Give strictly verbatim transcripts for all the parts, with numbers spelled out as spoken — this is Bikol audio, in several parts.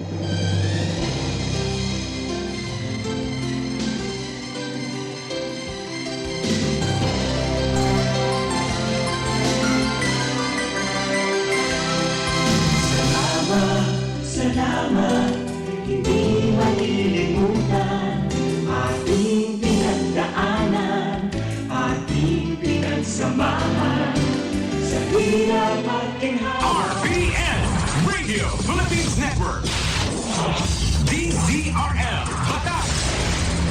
Salamat, salamat, hindi malilimutan ating pinagdaanan, ating pinagsamahan sa hirap at ginhawa. R P N, Radio Philippines Network. D Z R M, Batac.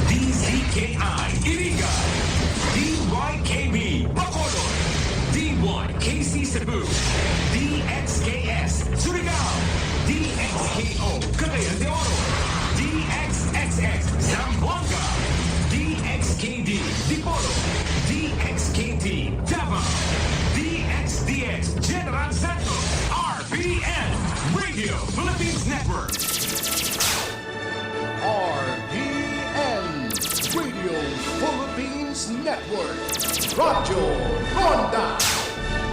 D Z K I, Iriga. D Y K B, Bacolod. D Y K C Cebu. D X K S, Surigao. D X K O, Cagayan de Oro. D X X X, Zamboanga. D X K D, Dipolog. D X K T, Davao. D X D X, General Santos. R P N, Radio Philippines Network. R P N, Radio Philippines Network. Radyo Ronda,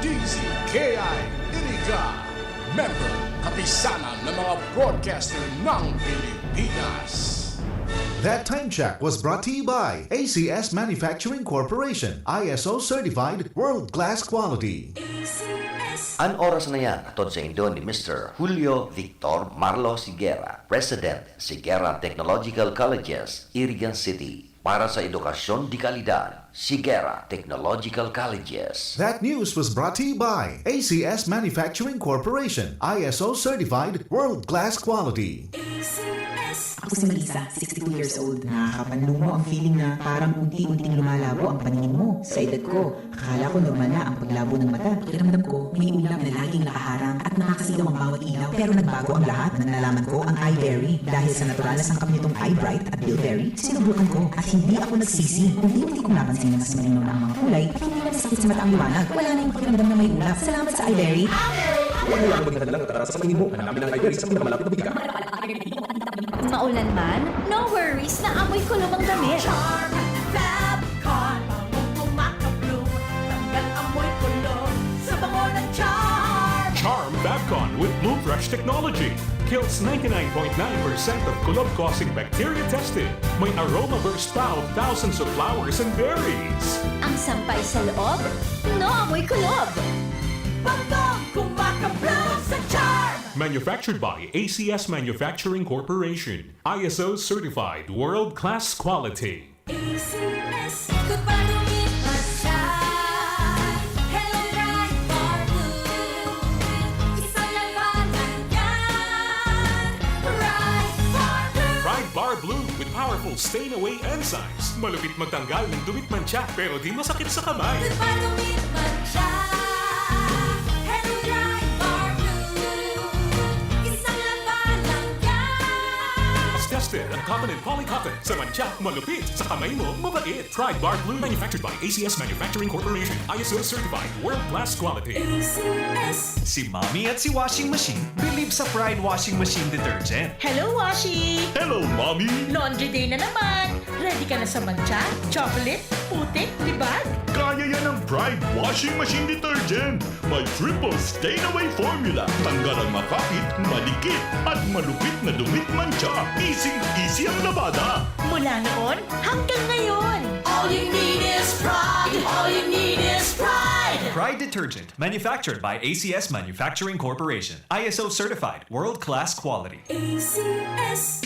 D Z K I Iriga. Member, Kapisanan ng mga Broadcaster ng Pilipinas. That time check was brought to you by A C S Manufacturing Corporation, I S O certified, world-class quality. An oras na yan, hatod saindo ni Mister Julio Victor Marlos Higuera, President, Higuera Technological Colleges, Iriga City. Para sa edukasyon de kalidad, Higuera Technological Colleges. That news was brought to you by A C S Manufacturing Corporation, I S O certified, world-class quality. Ako si Melissa, sixty-two years old. Nakakapanlumo ang feeling na parang unti-unting lumalabo ang paningin mo. Sa edad ko, akala ko normal na ang paglabo ng mata. Pakiramdam ko, may ulap na laging nakaharang at nakakasilaw ang bawat ilaw. Pero nagbago ang lahat nang nalaman ko ang iBerry. Dahil sa natural na sangkap nitong iBright at Bilberry, sinubukan ko at hindi ako nagsisi. Unti-unti kong napansin na mas malinaw na ang mga kulay at hindi na masakit sa mata ang liwanag. Wala na yung pakiramdam na may ulap. Salamat sa iBerry. Huwag mo lang maging hadlang ang kararas sa paningin mo. Hanapin ang iBerry sa pinakamalapit na botika. Maulan man, no worries na amoy kulog ang damit. Charm Fab Con, bangong kumakabloom, tanggal amoy kulog sa bango ng Charm. Charm Fab Con with Bloom Fresh technology kills ninety-nine point nine percent of kulog-causing bacteria tested. May aroma burst pa of thousands of flowers and berries. Ang sampay sa loob, no amoy kulog. Bangong kumakabloom sa Charm. Manufactured by A C S Manufacturing Corporation. I S O certified world-class quality. A C S. Ikot pa, lumipad siya. Hello, Pride Bar Blue. Isang labanan yan. Pride Bar Blue. Pride Bar Blue with powerful stain away enzymes. Malupit magtanggal ng dumi't mantsa, pero di masakit sa kamay. Ikot pa, lumipad siya. Hello, Pride Bar Blue. Isang labanan yan. Tested ang cotton and poly cotton. Sa mantsa, malupit. Sa kamay mo, mabait. Pride Bar Blue, manufactured by A C S Manufacturing Corporation. I S O certified, world-class quality. A C S. Si Mommy at si Washing Machine believe sa Pride Washing Machine Detergent. Hello, Washi! Hello, Mommy! Laundry day na naman! Ready ka na sa mantsa, chocolate, putik, libag? Kaya yan ng Pride Washing Machine Detergent. May triple stain away formula. Tanggal ang makapit, madikit, at malupit na dumi't mantsa. Easy-easy ang labada. Mula noon hanggang ngayon. All you need is Pride. All you need is Pride. Pride Detergent, manufactured by A C S Manufacturing Corporation. I S O certified, world-class quality. A C S.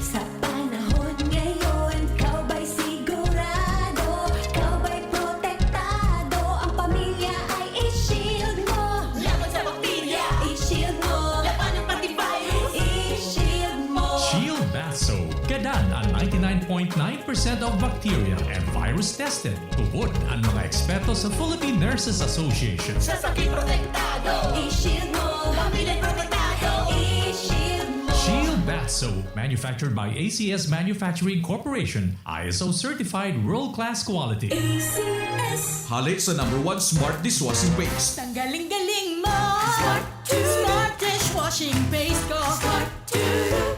Sa panahon ngayon, ikaw ba'y sigurado? Ikaw ba'y protektado? Ang pamilya ay i-shield mo. Laban sa bakterya, i-shield mo. Labanan pati virus, i-shield mo. Shield Bath Soap. Gadan ang ninety-nine point nine percent of bacteria and virus tested. Tubod ang mga eksperto sa Philippine Nurses Association. Sa sakit protektado, i-shield mo. Pamilya protektado, i-shield mo. Shield Bath Soap, manufactured by A C S Manufacturing Corporation, I S O certified world-class quality. A C S. Hale sa number one smart dishwashing paste. Tanggaling-galing mo. Smart. Smart dishwashing paste ko. Smart.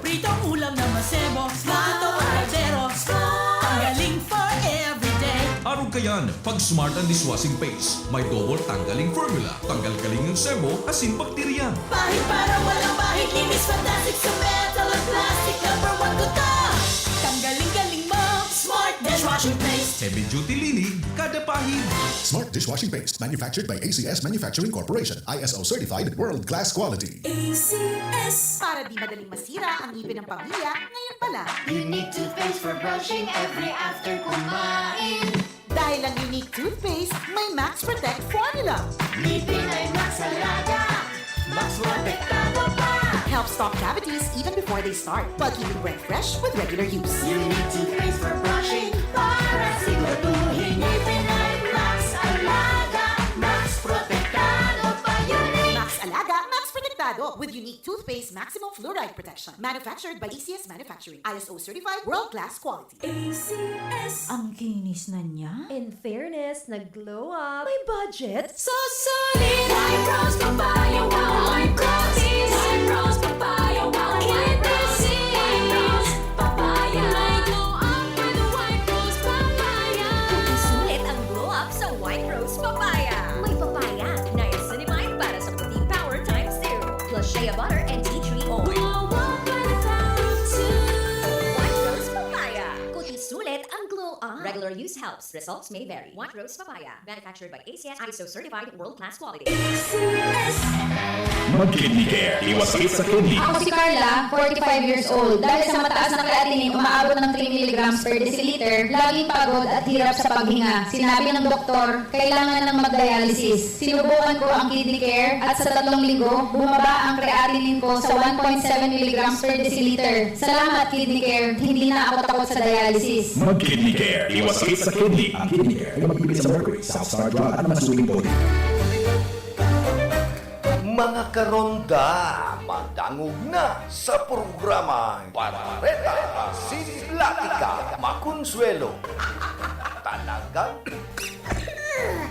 Pritong ulam na masebo. Smart. Pritong kaldero. Smart. Tanggaling for everyday. Arog kayan, pag Smart ang dishwashing paste, may double tanggaling formula. Tanggal kaling ang sebo, asin bakterya. Pahid para walang bahid, linis, pantas, Heavy duty linig kada pahid. Smart dishwashing paste, manufactured by A C S Manufacturing Corporation, I S O certified, world class quality. A C S. Para di madaling masira ang ngipin ng pamilya, ngayon pa lang. Unique toothpaste for brushing every after kumain. Dahil ang Unique Toothpaste may Max Protect Formula. Ngipin ay Max Alaga, Max Protektado pa. Helps stop cavities even before they start, while keeping breath fresh with regular use. Unique toothpaste for brushing para siguraduhin ngipin ay Max Alaga, Max Protektado pa. Unique! Max Alaga, Max Protektado with Unique Toothpaste Maximum Fluoride Protection. Manufactured by A C S Manufacturing. I S O certified, world class quality. A C S. Ang kinis na niya? In fairness, nag-glow up. May budget? Sa solid White Rose Papaya, wow, White Rose. White Rose Papaya, wow, White Rose. White Rose Papaya. May glow up with White Rose Papaya. Sulit ang glow up sa White Rose Papaya. May papaya, niacinamide para sa puting power times zero. Plus shea butter and tea tree oil. Glow up with the power of two. White Rose Papaya. Kuti sulit ang glow up. Regular use helps. Results may vary. White Rose Papaya. Manufactured by A C S, I S O certified, world class quality. Mag-Kidney Care. Iwas sakit sa kidney. Ako si Carla, forty-five years old. Dahil sa mataas na creatinine, umaabot ng three milligrams per deciliter, laging pagod at hirap sa paghinga. Sinabi ng doktor, kailangan ng mag-dialysis. Sinubukan ko ang Kidney Care at sa tatlong linggo, bumaba ang creatinine ko sa one point seven milligrams per deciliter. Salamat, Kidney Care. Hindi na ako takot sa dialysis. Mag-Kidney Care. Iwas sakit sa kidney. Ang Kidney Care ay magbibigay sa Mercury, South Star Drug at mga suling body. Mga karonda, madangog na sa programang Bareta sin Platika, Makonsuelo. Talagang,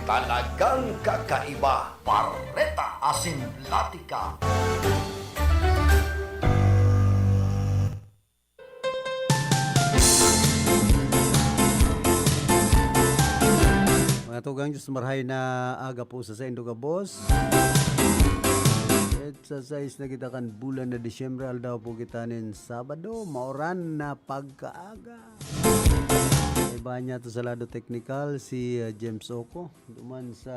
talagang kakaiba. Bareta asin Platika. Mga tugang, Diyos marahay na aga po sa saindo gabos. At sa sais na kita kan bulan na Disyembre, aldaw po kita nin Sabado, mauran na pagkaaga. Iba niya to sa lado teknikal, si uh, James Oco. Duman sa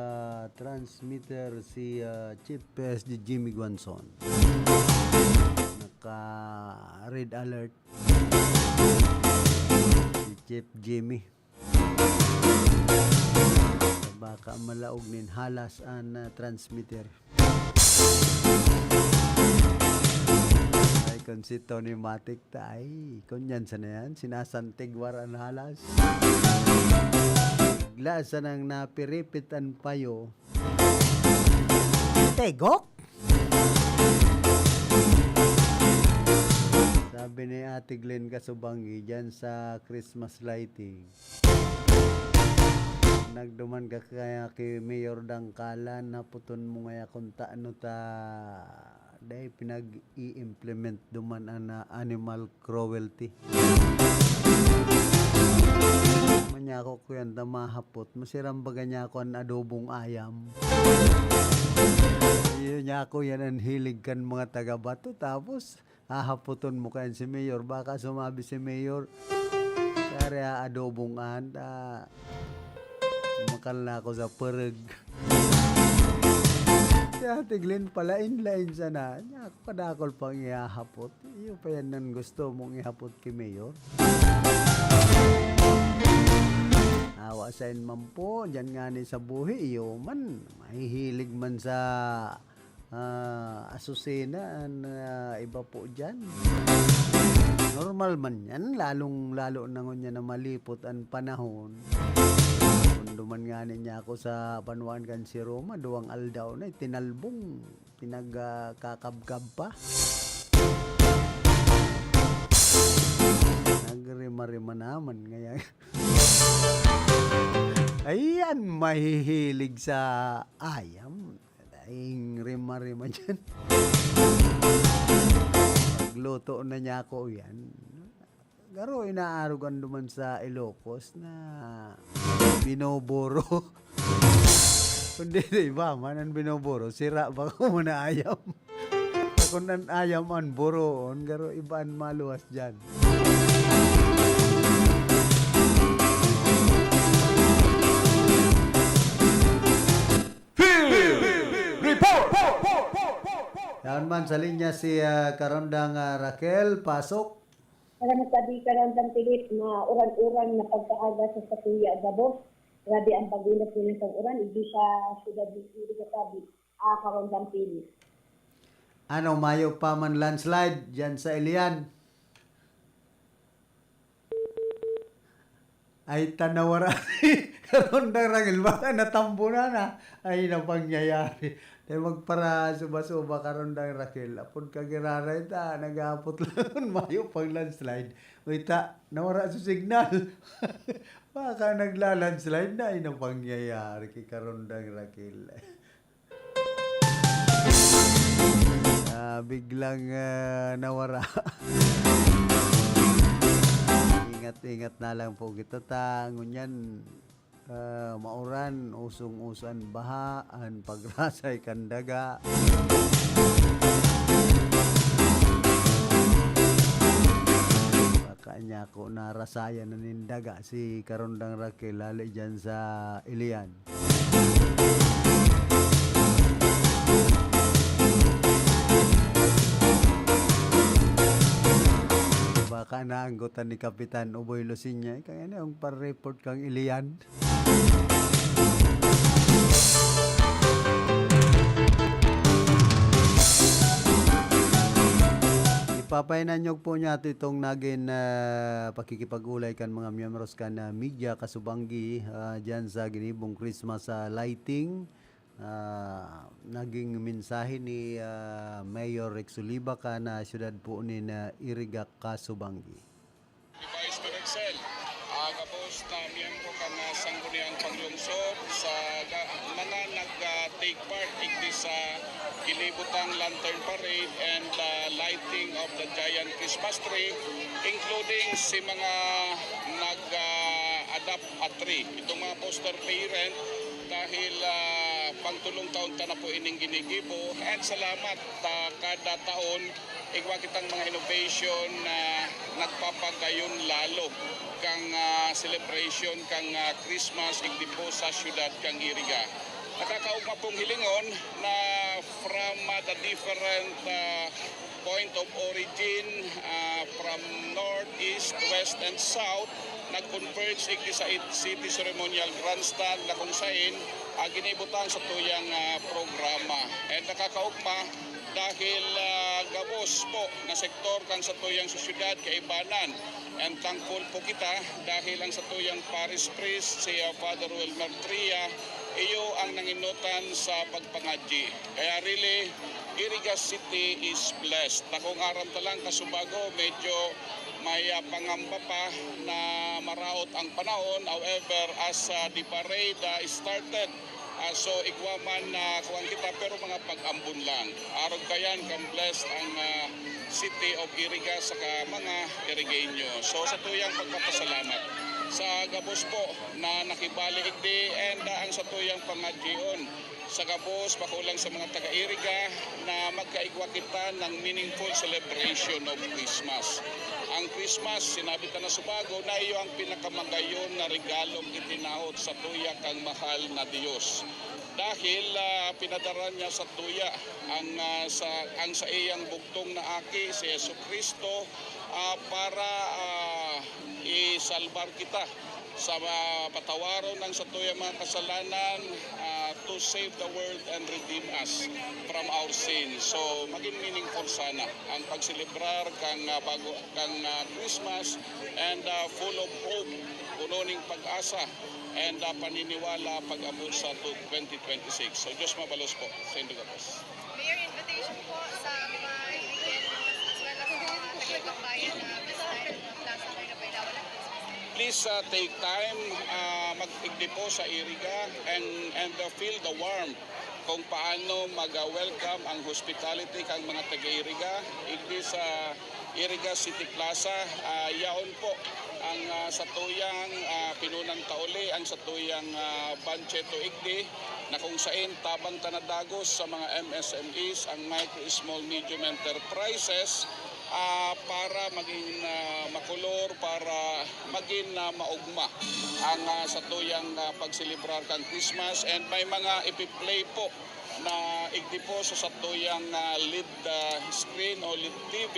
transmitter si uh, Chief P S G Jimmy Guanzon. Naka red alert si Chief Jimmy. Baka malaog nin halas an uh, transmitter. Ay, kung si Tony Matic ta, ay, kunyan sana yan, sinasantigwar an halas. Bigla sanang napiripit an payo. Tegok? Sabi ni Ate Glenn Kasubangi dyan sa Christmas lighting. Nagduman ka kaya ki Mayor Dangkalan, hapoton mo ngaya kun taano ta dai pinag-i-implement duman an, ah, animal cruelty. Manyako ko yan ta mahapot, masiram baga niya ako an adobong ayam. Iyo niya ako yan an hilig kan mga taga-Bato, tapos hahapoton mo kayan si Mayor. Baka sumabi si Mayor, "Kaya adobong an, ah, makal na ako sa pereg." Si Ate Glenn, palain-lain sana. Niya ako kadakol pang ihahapot. Iyo pa yan nan gusto mong ihapot ki Mayor. Awa sain man po, dyan nga ni sa buhi, iyo man, mahihilig man sa ah, asusena an, ah, iba po diyan. Normal man yan, lalong-lalo na ngunyan na malipot an panahon. Kun duman ngani niya ako sa banwaan kan si Roma, duwang aldaw na, tinalbong, pinagkakabkab pa. Nagrima-rima naman, ngaya ayan, mahihilig sa ayam. Daing rima-rima dyan. Pagluto na niya ako yan. Garo inaarugan duman sa Ilocos na binoboro. Kundi na iba man ang binoboro, sira ba ko muna ayam? Kung an ayam an boroon, garo iba an maluwas dyan. Naman sa linya si, ah, Karondang, ah, Raquel, pasok. Salamat sa di, Karondang Philip, na uran-uran na pagkaaga sa satuya gabos. Grabe ang pag-init ngayon sa uran, hindi sa siyudad ni Iriga Tabi, ah, Karondang Philip. Ano, mayo pa man landslide dyan sa Ilian? Ay, ta nawara si Karondang Raquel, baka natambunan na. Ay, na pangyayari. Tayo magpara suba-suba, Karondang Raquel. Apod ka giraray ta, nag-aapot lang kun mayo pang landslide. Uy, ta, nawara sa signal. Baka nagla-landslide na, ay, na pangyayari kay Karondang Raquel. Ah, biglang, ah, nawara. Ingat-ingat na lang po kita ta. Ngunyan, ah, mauran, usong-uso an baha, an pagrasay kan daga. Baka niya ako narasayan na nin daga si Karondang Raquel, hali dyan sa Ilian. Baka naanggotan ni Kapitan Uboy Lusinya, eh, kaya na yung pa-report kang Ilian. Ipapainanyog po niya itong naging, ah, pakikipag-ulay kan mga miyembros kan, ah, media kasubanggi, ah, dyan sa ginibong Christmas, ah, lighting. Ah, naging mensahe ni, ah, Mayor Rex Oliva kan, ah, siyudad po nin, ah, Iriga, Kasubanggi. Vice Mayor Excel, ah, gabos na miyembro kan, ah, Sangguniang Panglungsod sa ga-, mga nag, ah, take part igdi sa ginibotang Lantern Parade and, ah, lighting of the giant Christmas tree, including si mga nag, ah, adapt a tree. Itong mga foster parent, dahil, ah, pangtulong taon ta na po ining ginigibo. And salamat, ah, kada taon, igwa kitang mga innovation na nagpapagayon lalo kang, ah, celebration kang, ah, Christmas igdi po sa siyudad kang Iriga. Nakakaugma pong hilingon na from, ah, the different, ah, point of origin, ah, from north, east, west, and south, nag-converge igdi sa it-, City Ceremonial Grandstand na kung sain, ah, ginibutang sa tuyang, ah, programa. And nakakaugma dahil, ah, gabos po na sektor kan sa tuyang sosyedad kaibanan. And thankful po kita dahil ang sa tuyang parish priest, si, ah, Father Wilmer Tria, iyo ang nanginutan sa pagpangadyi. Kaya really, Iriga City is blessed. Takong aram ta lang, Kasubago, medyo may, ah, pangamba pa na maraot ang panahon. However, as, ah, the parade, ah, started, ah, so igwa man na kuwan kita, pero mga pag-ambon lang. Arog kayan, kan blessed ang, ah, city of Iriga saka mga Irigeño. So, sa tuyang pagpapasalamat sa gabos po na nakibali igdi and, ah, ang sa tuyang pangadyion. Sa gabos, bako lang sa mga taga-Iriga na magkaigwa kita ng meaningful celebration of Christmas. Ang Christmas, sinabi ta na subago, na iyo ang pinakamagayon na regalong itinao sa tuya kang mahal na Dios. Dahil, ah, pinadara niya sa tuya ang, ah, sa, ang saiyang bugtong na Aki, si Jesu-Cristo, ah, para, ah, isalbar kita sa ma-, patawaron ang satuyang mga kasalanan, ah, to save the world and redeem us from our sins. So, maging meaningful sana ang pagselebrar kang, ah, bago, kang, ah, Christmas and, ah, full of hope, puno ning pag-asa and, ah, paniniwala pag-abot sa tu-, twenty twenty-six. So, Diyos mabalos po sa indo gabos. Mayor, invitation po sa mga Irigeños as well as sa mga taga-Ibang Bayan na bisitahin ang Plaza Mayor Pailawan at Christmas. Please, ah, take time, ah, mag-igdi po sa Iriga and, and, ah, feel the warmth kung paano mag, ah, welcome ang hospitality kang mga taga-Iriga. Igdi sa Iriga City Plaza, ah, yaon po ang, ah, satuyang, ah, pinunang tauli, ang satuyang, ah, Banche to Igdi, na kung sain tabang ta na dagos sa mga M S M Es, ang micro, small, medium enterprises, ah, para magin, ah, makolor, para magin, ah, maugma ang, ah, satuyang, ah, pagselebrar kan Christmas. And may mga ipi-play po Na igdi po sa satuyang, ah, LED, ah, screen o LED T V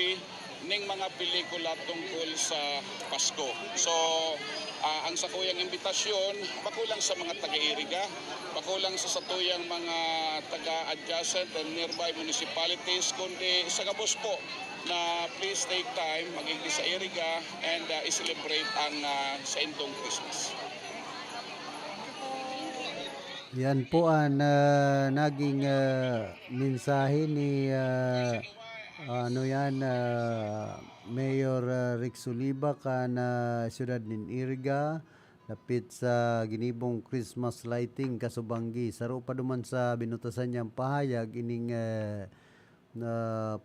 ning mga pelikula tungkol sa Pasko. So, ah, ang sakuyang imbitasyon, bako lang sa mga taga-Iriga, bako lang sa satuyang mga taga-adjacent and nearby municipalities, kundi sa gabos po na please take time, mag-igdi sa Iriga and, ah, i-celebrate ang, ah, saindong Christmas. Yan po ang, ah, naging, ah, mensahe ni, ah, ano yan, ah, Mayor, ah, Rex Oliva kan, ah, siyudad nin Iriga, dapit sa ginibong Christmas lighting kasubanggi. Saro pa duman sa binutasan niyang pahayag ining, ah, na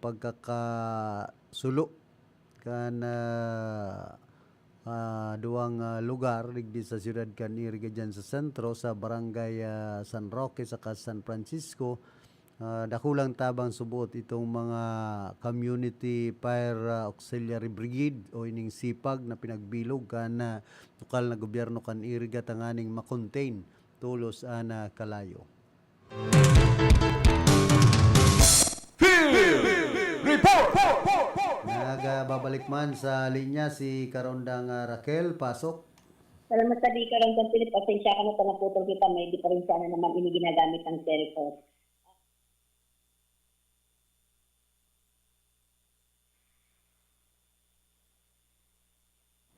pagkakasulo kan, ah, ah, duwang, ah, lugar digdi sa siyudad kan Iriga, diyan sa sentro, sa Barangay, ah, San Roque saka San Francisco. Ah, dakulang tabang suboot itong mga Community Fire, ah, Auxiliary Brigade o ining sipag na pinagbilog kan, ah, lokal na gobyerno kan Iriga tanganing ma-contain tolos an, ah, kalayo. Field Report! Nagbabalik man sa linya si Karondang, ah, Raquel. Pasok. Salamat sa di, Karondang Philip. Pasensya ka na sa naputol kita. May diferensya na naman ini ginagamit ang cellphone.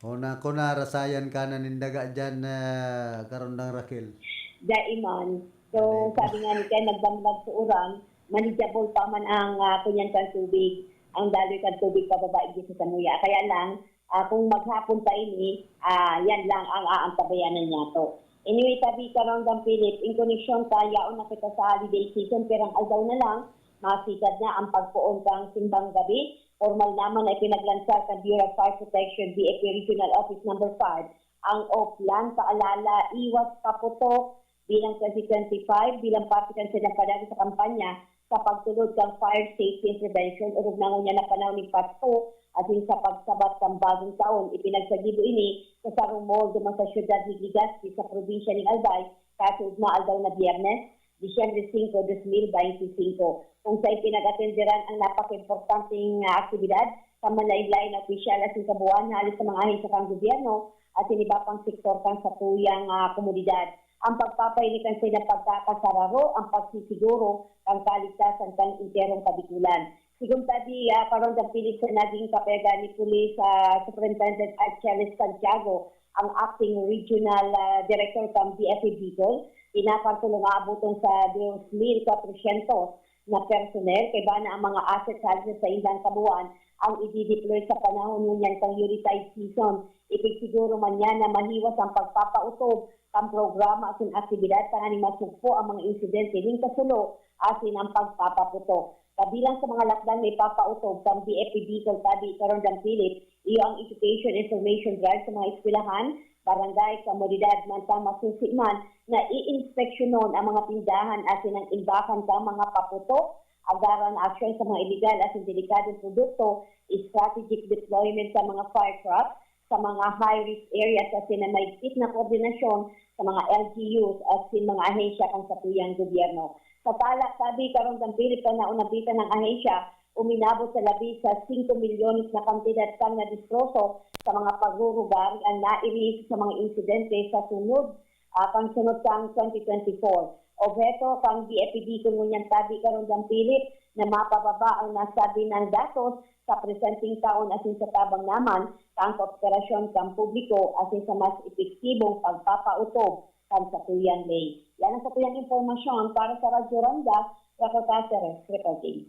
O na, kung narasayan ka na nin daga dyan, ah, Karondang Raquel. Dai man. So, sabi nga ni Ken, nagdamlag sa uran, manageable pa man ang, ah, kunyan kan tubig, ang daloy kan tubig pababa igdi sa samuya. Kaya lang, ah, kung maghapon pa ini, ah, yan lang ang aantabayanan niyato. Anyway, sabi, Karondang Philip, in koneksyon sa yaon na kita sa holiday season, pirang aldaw na lang, masikad na ang pagpoon kan simbang gabi. Pormal naman na ipinaglansar kan Bureau of Fire Protection, B F P Regional Office Number five, ang Oplan Paalala Iwas Paputok bilang twenty twenty-five bilang parte kan saindang padagos sa kampanya sa pagtulod kan fire safety and prevention. Orog na ngunyan na panahon nin Pasko asin sa pagsabat kan bagong taon. Ipinagsagibo ini sa sarong mall duman sa siyudad nin Legazpi sa probinsya nin Albay, kasunod na aldaw na Biyernes, Disyembre singko, dos mil beinti singko, kung saen pinag-atenderan ang napakaimportanteng, ah, aktibidad kan manlaen-laen na opisyal asin kabuuan hale sa mga ahensya kan gobyerno asin iba pang sektor kan satuyang, ah, komunidad. Ang pagpapahiling kan saindang pagkakasararo ang pagsisiguro kan kaligtasan kan enterong kabikulan. Sigon ta di, ah, Karondang Philip, sa naging kapayagan ni Police, ah, Superintendent Archeles Santiago, ang Acting Regional, ah, Director kan B F P Bicol, tinakar tolong aaboton sa dos mil kwatrosyentos na personnel, kaiba na ang mga assets hali sa saindang kabuuan ang idideploy sa panahon ngunyan kan Yuletide season. Ipigsiguro man niya na mahiwas ang pagpapautob kan programa asin aktibidad tanganing masugpo ang mga insidente nin kasulo asin ang pagpapaputok. Kabilang sa mga lakdang na ipapautob kan B F P Bicol, Tabi Karondang Philip, iyo ang education information drive sa mga eskwelahan, barangay, komunidad, mantang masusi man na iinspeksyonon ang mga tindahan asin ang imbakan kan mga paputok, agaran na aksyon sa mga iligal asin delikadong produkto, strategic deployment sa mga fire truck, sa mga high-risk areas asin na mahigpit na koordinasyon sa mga L G Us asin mga ahensya kan satuyang gobyerno. Sa tala, sabi, Karondang Philip, kan naunang bisa ng ahensya, uminabot sa labi sa singko milyones na kantidad kan nadistroso sa mga pagrurugar ang nairihiso sa mga insidente sa sunod, ah, kan sunod kan twenty twenty-four. Obheto kan B F P Bicol ngunyan, Tabi Karondang Philip, na mapababa ang nasabi nang datos sa presenteng taon asin sa tabang naman kan kooperasyon kan publiko asin sa mas epektibong pagpapautob kan satuyang ley. Yan ang satuyang impormasyon para sa Radyo Ronda, Raquel Caceres reporting.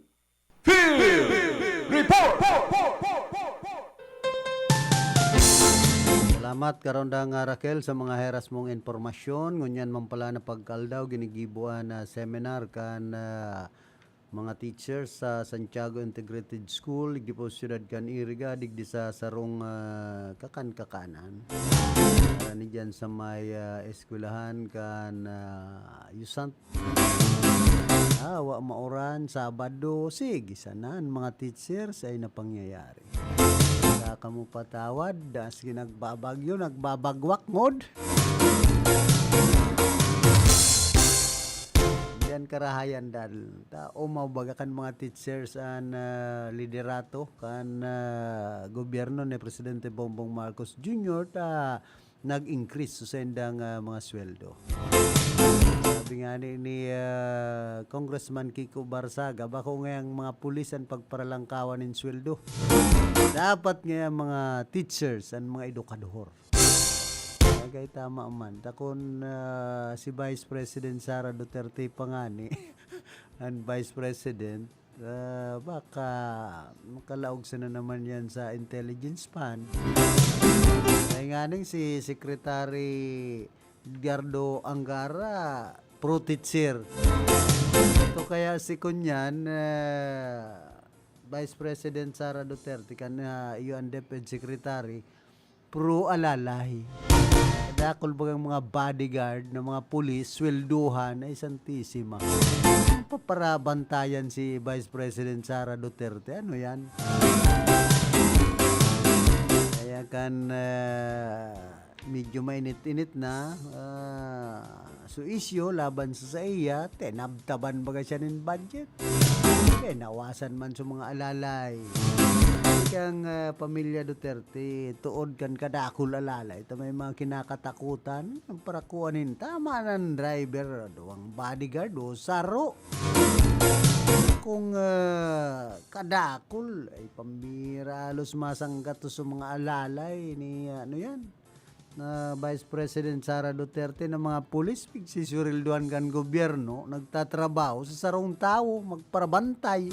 Field Report! Salamat, Karondang, ah, Raquel, sa mga heras mong impormasyon. Ngunyan man pala na pagkaldaw, ginigiboan na seminar kan, ah, mga teachers sa Santiago Integrated School, digdi po sa siyudad kan Iriga, digdi sa sarong, ah, kakan-kakanan. Kani dyan sa may, ah, eskwelahan kan, ah, Yusant. Ah, wa mauran, Sabado, sige, sanan, mga teacher, sa na pangyayari. Wala kamo patawad, das ginagbabagyo, nagbabagwak, ngod. Yan karahayan, dal. Ta, umaw baga kan mga teachers an, ah, liderato kan, ah, gobyerno ni Presidente Bongbong Marcos Junior ta nag-increase sa saindang, ah, mga sweldo. Sabi nga ni, ni, ah, Congressman Kiko Barsaga, bako ngayang mga pulis an pagparalangkawan nin sweldo. Dapat ngayang mga teachers an mga edukador. Bagay, tama man. Ta kun, ah, si Vice President Sara Duterte pa ngani, ang Vice President, ah, baka makalaog sana naman yan sa intelligence fund. Kaya nga ning si Secretary Edgardo Angara, pro teacher. Ito kaya si Kunyan, ah, Vice President Sara Duterte, kan, ah, iyo ang DepEd Secretary, pro alalay. Kadakul bagang mga bodyguard na mga pulis, swelduhan, ay santisima. Paparabantayan si Vice President Sara Duterte. Ano yan? Kaya kan, ah, medyo mainit-init na, ah, so isyu laban sa saiya, tinabtaban baga siya nin budget. Kaya nawasan man sa mga alalay. Kaya ang, ah, pamilya Duterte, tuod kan kadakul alalay, ito may mga kinakatakutan, ang parakuan nin tama ng driver, duwang bodyguard, o saro. Kung, ah, kadakul, ay pambira, halos masanggat to sa mga alalay ni, ano yan, na Vice President Sara Duterte na mga pulis, pigsisweldohan kan gobyerno, nagtatrabaho sa sarong tawo, magparabantay.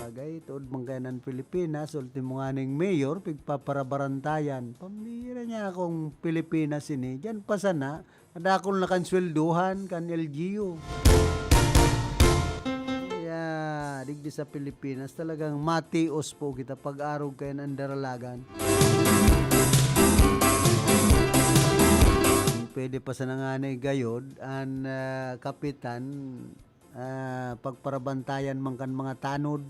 Bagay, tuod man kaya ng Pilipinas, ultimo nga ning mayor, pigpaparabarantayan. Pambira niya akong Pilipinas ini. Diyan pa sana, kadakul na kan swelduhan, kan L G U. Kaya, digdi sa Pilipinas, talagang matios po kita pag-arog kayan ang daralagan. Pwede pa sana nga ni gayod, an, ah, kapitan, ah, pagparabantayan man kan mga tanod.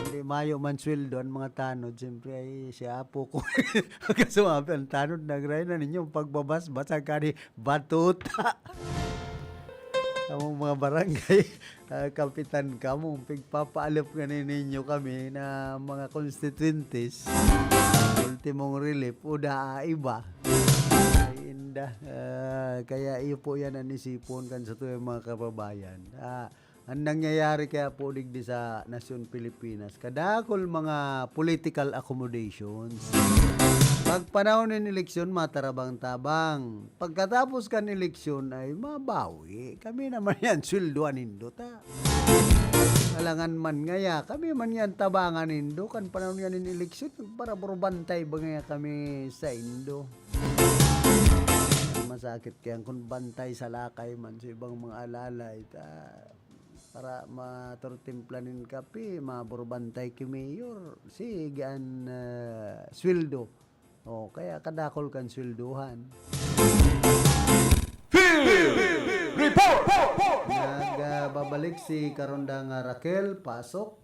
Hindi mayo man sweldo an mga tanod. Siyempre, ay, si apo ko. Kasumabi, ang tanod, nagray na ninyo, pagbabas, basag ka ni batuta. Among mga barangay, ah, kapitan kamo, pigpapaalop nga ninyo kami na mga constituentes. Ultimong relief, o daa iba. Ay, inda. Ah, kaya iyo po yan ang isipon kan sa tuyang mga kababayan. Ah, ang nangyayari kaya po digdi sa nasyon Pilipinas, kadakol mga political accommodations. Pag panahon nin eleksyon, matarabang-tabang. Pagkatapos kan eleksyon ay mabawi. Kami naman yan, sweldoan nindo ta. Alangan man ngaya, kami man yan tabangan nindo. Kan panahon yan nin eleksyon, nagparaburbantay ba ngaya kami sa indo? Masakit kaya kung bantay sa lakay man sa ibang mga alalay, ta, para maturtimpla nin kape, maburbantay ki mayor, sige an, ah, sweldo. O, kaya kadakol kan sweldohan. Field Report! Nag, ah, babalik si Karondang, ah, Raquel, pasok.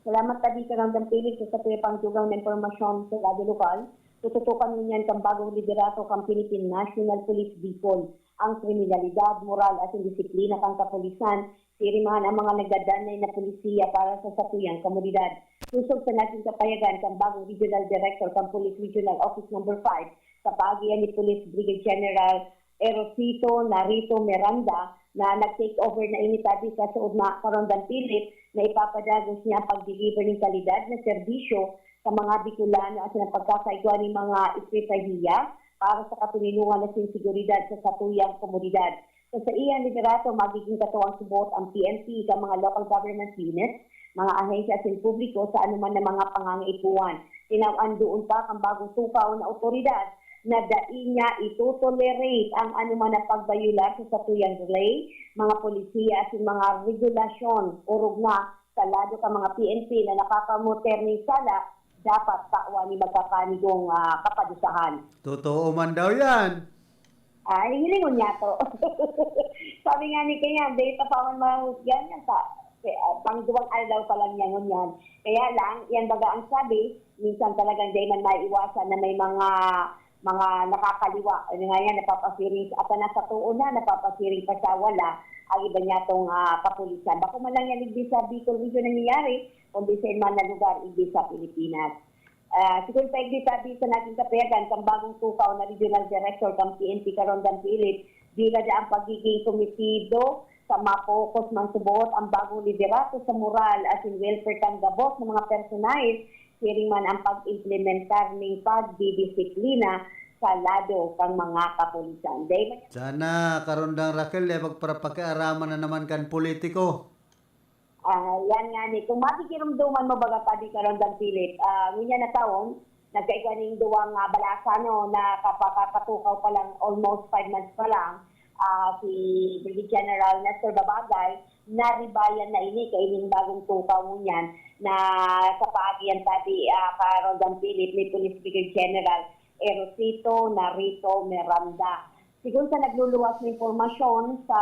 Salamat, Tabitha Ramdampilis, sa satuyang pangdugang na impormasyon sa Radyo Lokal. Tututukan ngunyan kan bagong liderato kan Philippine National Police Bicol, ang kriminalidad, moral asin disiplina kan kapulisan. Siring man an mga nagdadangog na polisiya para sa satuyang komunidad. Sosog sa nagin kapayagan kan bagong Regional Director kan Police Regional Office Number Five, sa paagian ni Police Brigadier General Erosito Narito Miranda, na nag-take over na ini, Tabitha, suod na Karondang Philip, na ipapadagos niya ang pag-deliver nin kalidad na serbisyo sa mga Bicolano asin ang pagkakaigwa nin mga estratehiya para sa katoninongan asin seguridad sa satuyang komunidad. Sa saiyang liderato, magigin katuwang subot ang P N P kan mga local government units, mga ahensya asin publiko sa anoman na mga pangangaipuhan. Tinaw-an duon pa kan bagong tukaw na awtoridad na dai niya ito-tolerate ang anoman na pagbayolar sa satuyang relay, mga polisiya asin mga regulasyon, orog na sa lado kan mga P N P na nakakamoter nin sala, dapat tawan nin magkakanigong, ah, kapadusahan. Totoo man daw yan. Ay, hilingon niya to. Sabi nga ni kanya, dahil pa man mahusgan niya sa, eh, ah, pangduwang aldaw pa lang niya ngunyan. Kaya lang, yan baga ang sabi, minsan talagang dahil man maiwasan na may mga mga nakakaliwa. Ano nga yan, napapasiring, at na sa tuon na, napapasiring pa sa wala ang iba niya tong ah, kapulisan. Bako man lang yan hindi sa Bicol Region nangyayari, kundi sa iba na lugar, hindi sa Pilipinas. Ah, sigon pa igdi sabi sa naging kapayagan kan bagong tukaw na Regional Director kan P N P Karondan Philip, dira da ang pagiging komitido sa mapokus man suboot ang bagong liderato sa moral asin welfare kan gabos na mga personahe, siring man ang pag-implementar ning pagdidisiplina sa lado kan mga kapulisan. Dai man Sana, Karondang Raquel, eh, magparapakiaraman na naman kan politiko. Ah, yan nga ni. Kung makikirumduman mo baga pa di karon, Dan Philip, ah, ngunyan na taon, nagkaigwa ning duwang ah, balasa, no, na kapakakatukaw pa lang, almost five months pa lang, ah, si Brigadier General Nestor Babagay, naribayan na ini kaining bagong tukaw ngunyan na sa paagi yan tabi ah, karon, Dan Philip, ni Police Brigadier General Erosito Narito Miranda. Sigon sa nagluluwas na impormasyon sa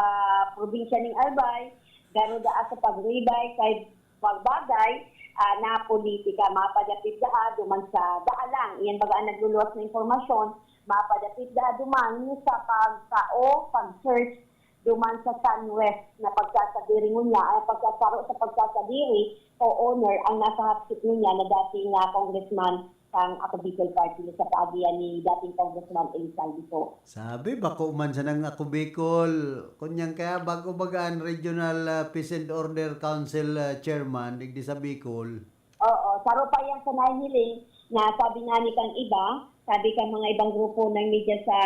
probinsya ning Albay, garo daa sa pagribay kay Pagbagay, ah, na politika, mapadapit daa duman sa daa lang. Iyan baga ang nagluluwas na impormasyon, mapadapit daa duman sa pagtao, pag-search duman sa Sunwest na pagsasadiri ngunyan, ay pagkasaro sa pagsasadiri o owner ang nasa hapsik ngunyan na dating ah, congressman kang Ako Bicol Party List sa paagi yan ni dating Congressman Elsaldi po. Sabi, bako man sanang Ako Bicol. Kunyang kaya bago baga an Regional ah, Peace and Order Council ah, Chairman, digdi sa Bicol. Oo, saro pa yan sa nahiling na sabi nga ni kang iba, sabi kang mga ibang grupo ng media sa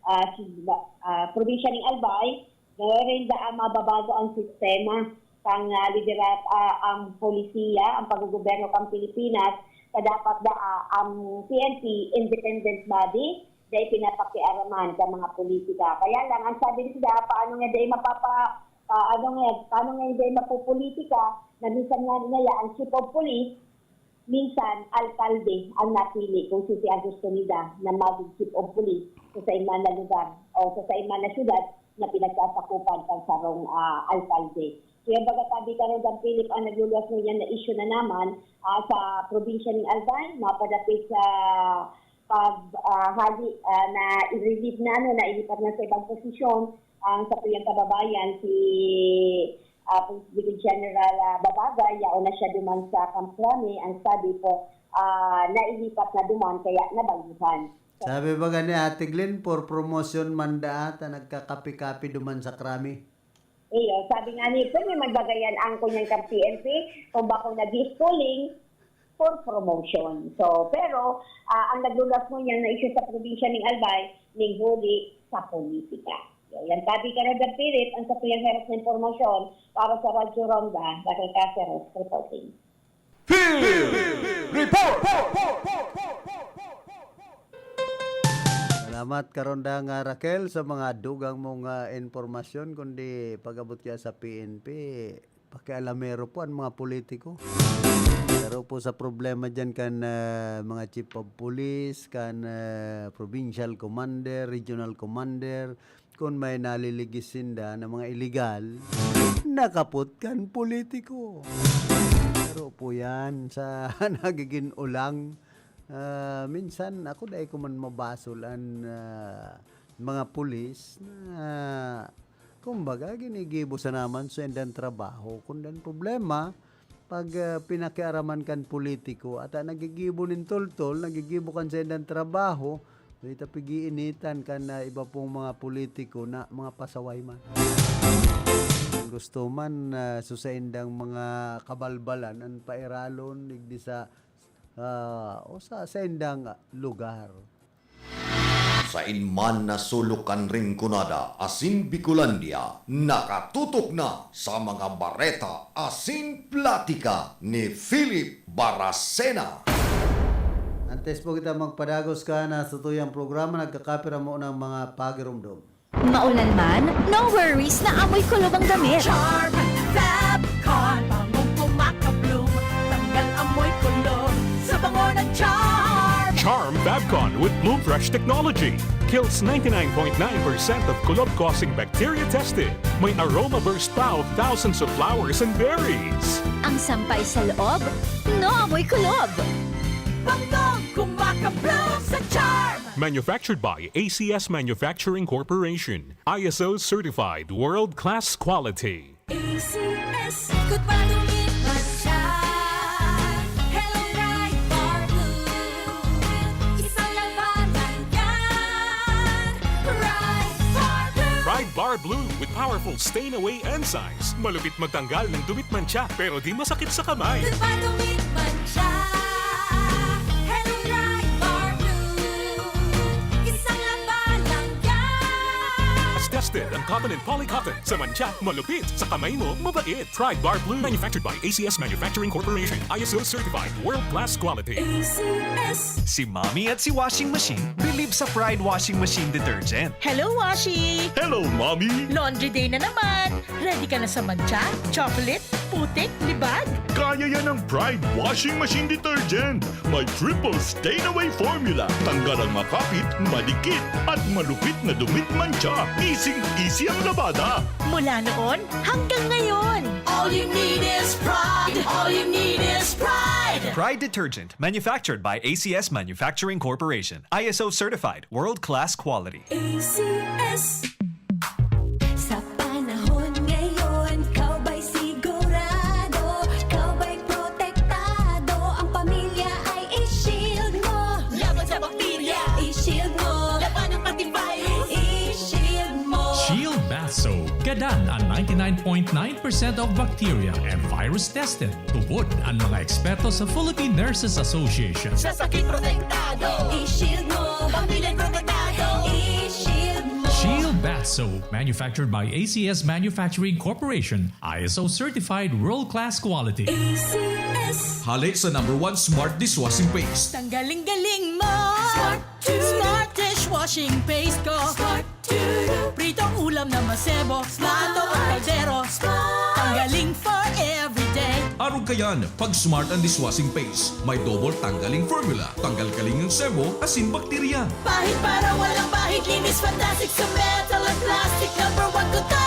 ah, si- ah, probinsya ng Albay, ngayon da ang mababago ang sistema kang ah, liderat ah, ang polisiya, ang paggogobyerno kang Pilipinas, sa dapat da ah, ang P N P independent body, dai pinapakiaraman sa mga politika. Kaya lang, ang sabi ni sila, paano nga dai mapapa, ah, ano nga, paano nga dai mapopolitika, na minsan nga nila ang chief of police, minsan alkalde ang napili kung sisi ang gusto nila na maging chief of police sa sain man na lugar o sa sain man na syudad na pinagsasakupan kan sarong ah, alkalde. Kaya baga sabi ka rin, Dan Philip, ang nagluluwas ngunyan na issue na naman ah, sa probinsya ng Albay, mapadapit sa pag ah, hali ah, na i-relieve na, ano, na ilipat na sa ibang posisyon ang satuyang kababayan, si ah, Police Brigadier General ah, Babagay, yaon na siya duman sa Camp Crame, ang study po, ah, nailipat na duman, kaya nabaguhan. Sabi ba gani, Ate Glenn, for promotion man daa ta nagkakapi-kapi duman sa Crame? Iyo, sabi nga ni, pwede magbagayan ang kunyang kang P N P kung bako nag-schooling for promotion. So, pero ah, ang nagluluwas ngunyan na issue sa probinsya ning Albay, ning huli sa politika. Yan, tabi ka na, Dan Philip, ang satuyang heros na impormasyon para sa Radyo Ronda, Raquel Caceres reporting. Field Report! Salamat, Karondang ah, Raquel, sa mga dugang mong ah, impormasyon. Kundi pag-abot kaya sa P N P, pakialamero po ang mga politiko. Pero po sa problema dyan kan ah, mga chief of police, kan ah, provincial commander, regional commander, kun may naliligis sinda na mga iligal, nakapot kan politiko. Pero po yan sa nagiging ulang. Ah, minsan ako dai ko man mabasol an ah, mga pulis na kumbaga ginigibo sa naman sa indang trabaho. Kung dan problema, pag ah, pinakiaraman kan politiko, ata nagigibo nin toltol, nagigibo kan sa indang trabaho, so ita pigiinitan kan ah, iba pong mga politiko na mga pasaway man. Kung gusto man ah, sa saindang mga kabalbalan ang pairalon digdi sa ah, o sa saindang lugar. Sain man na sulok kan Rinconada asin Bicolandia, nakatutok na sa mga bareta asin platika ni Philip Baracena. Antes po kita magpadagos kan ah, satuyang programa, nagkakapira mo ng mga pagirumdom. Maulan man, no worries na amoy kulob ang damit. Charm Fab Con, bangong kumakabloom, tanggal amoy kulob sa bango ng Charm. Charm Fabcon with Bloom Fresh technology kills ninety-nine point nine percent of kulob-causing bacteria tested. May aroma burst pa of thousands of flowers and berries. Ang sampay sa loob, no amoy kulob. Bangkong kumakabloom sa charm! Manufactured by A C S Manufacturing Corporation. I S O certified world-class quality. A C S. Good pa dumit man siya. Hello, Pride Bar Blue. Isang labanan yan. Pride Bar Blue. Pride Bar Blue with powerful stain away enzymes. Malupit magtanggal ng dumit mantsa, pero di masakit sa kamay. Good pa dumit man siya. Hello, Pride Bar Blue. Isang labanan yan. Tested ang cotton and poly cotton. Sa mantsa, malupit. Sa kamay mo, mabait. Pride Bar Blue. Manufactured by A C S Manufacturing Corporation. I S O certified. World class quality. A C S. Si Mommy at si Washing Machine believe sa Pride Washing Machine Detergent. Hello, Washi! Hello, Mommy! Laundry day na naman! Ready ka na sa mantsa, chocolate, putik, libag? Kaya yan ng Pride Washing Machine Detergent! May triple stain away formula. Tanggal ang makapit, madikit, at malupit na dumit mantsa. Easy-easy ang labada. Mula noon hanggang ngayon. All you need is Pride. All you need is Pride. Pride Detergent, manufactured by A C S Manufacturing Corporation. I S O certified, world-class quality. A C S. Sa panahon ngayon, ikaw ba'y sigurado? Ikaw ba'y protektado? Ang pamilya ay i-shield mo. Laban sa bakterya, i-shield mo. Labanan pati virus, i-shield mo. Shield Bath Soap. Gadan ang ninety-nine point nine percent of bacteria and virus tested. Tubod ang mga eksperto sa Philippine Nurses Association. Sa sakit protektado, i-shield mo. Pamilya protektado, i-shield mo. Shield Bath Soap, manufactured by A C S Manufacturing Corporation, I S O certified world-class quality. A C S. Hale sa number one smart dishwashing paste. Tanggaling-galing mo. Smart. Smart dishwashing paste ko. Smart. Pritong ulam na masebo. Smart. Bato o kaldero. Smart. Tanggaling for everyday. Arog kayan, pag Smart ang dishwashing paste. May double tanggaling formula. Tanggal kaling ang sebo, asin bakterya. Pahid para walang bahid. Linis fantastic sa metal at plastic. Number one ko to.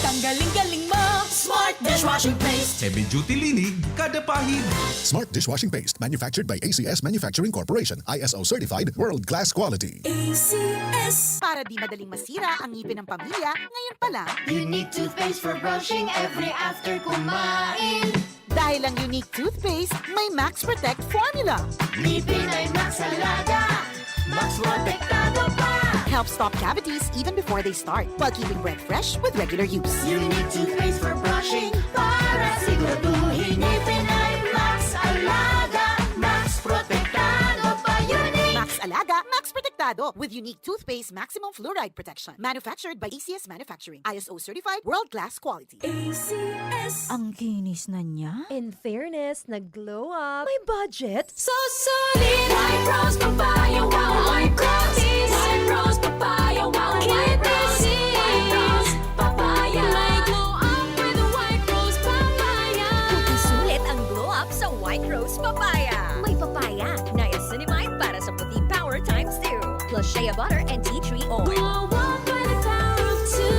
Tanggaling-galing mo. Smart dishwashing paste. Heavy duty linig, kada pahid. Smart dishwashing paste. Manufactured by A C S Manufacturing Corporation. I S O certified, world-class quality. A C S. Para di madaling masira ang ngipin ng pamilya, ngayon pa lang. Unique toothpaste for brushing every after kumain. Dahil ang Unique toothpaste, may Max Protect formula. Ngipin ay Max Alaga, Max Protektado pa. Helps stop cavities even before they start, while keeping breath fresh with regular use. Unique toothpaste for brushing para siguraduhin ngipin ay Max Alaga, Max Protektado pa. Unique. Max Alaga, Max Protektado with Unique Toothpaste Maximum Fluoride Protection. Manufactured by A C S Manufacturing. I S O certified, world-class quality. A C S. Ang kinis na niya. In fairness, nag-glow up. May budget. So solid! White Rose Papaya, wow! White Rose! White Rose Papaya, wow! White Rose! White Rose Papaya! May glow up with White Rose Papaya! Kung sulit ang glow up sa White Rose Papaya. May papaya, niacinamide para sa puti power times two. Plus shea butter and tea tree oil. Glow up by the power of two.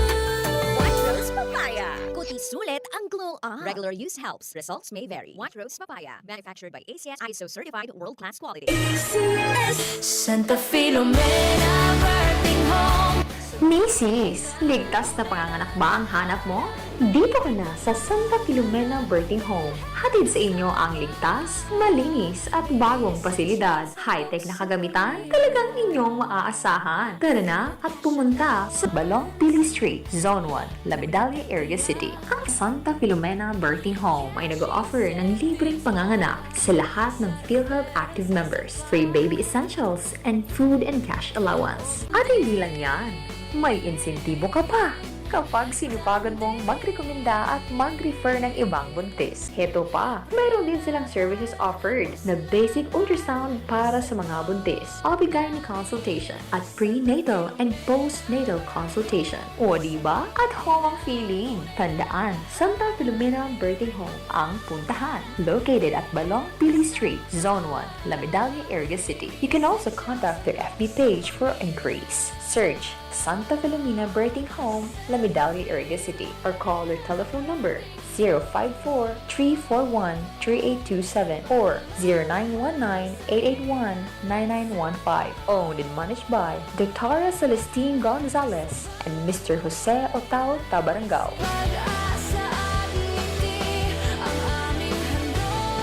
White Rose Papaya. Kuti sulit ang glow up. Regular use helps. Results may vary. White Rose Papaya. Manufactured by A C S, I S O certified, world-class quality. A C S. Santa Filomena Birthing Home. Misis, ligtas na panganganak ba ang hanap mo? Dito ka na sa Santa Filomena Birthing Home. Hatid sa inyo ang ligtas, malinis at bagong pasilidad. High-tech na kagamitan, talagang inyong maaasahan. Tara na at pumunta sa Balong Pili Street, Zone one, La Medalla, Area City. Ang Santa Filomena Birthing Home ay nag-o-offer ng libreng panganganak sa lahat ng PhilHealth active members, free baby essentials, and food and cash allowance. At hindi lang yan, may insentibo ka pa kapag sinupagan mong magrekomenda at mag-refer ng ibang buntis. Heto pa, meron din silang services offered na basic ultrasound para sa mga buntis, O B-gyne consultation, at prenatal and postnatal consultation. O, di ba? At home ang feeling. Tandaan, Santa Filomena Birthing Home ang puntahan. Located at Balong Pili Street, Zone one, La Medalla, Area City. You can also contact their F B page for inquiries. Search Santa Filomena Birthing Home, La Medalla, Iriga City, or call their telephone number zero five four, three four one, three eight two seven or zero nine one nine, eight eight one, nine nine one five. Owned and managed by Doctora Celestine Gonzalez and Mister Jose Otao Tabarangao. Pag-asa at ngiti ang aming handog.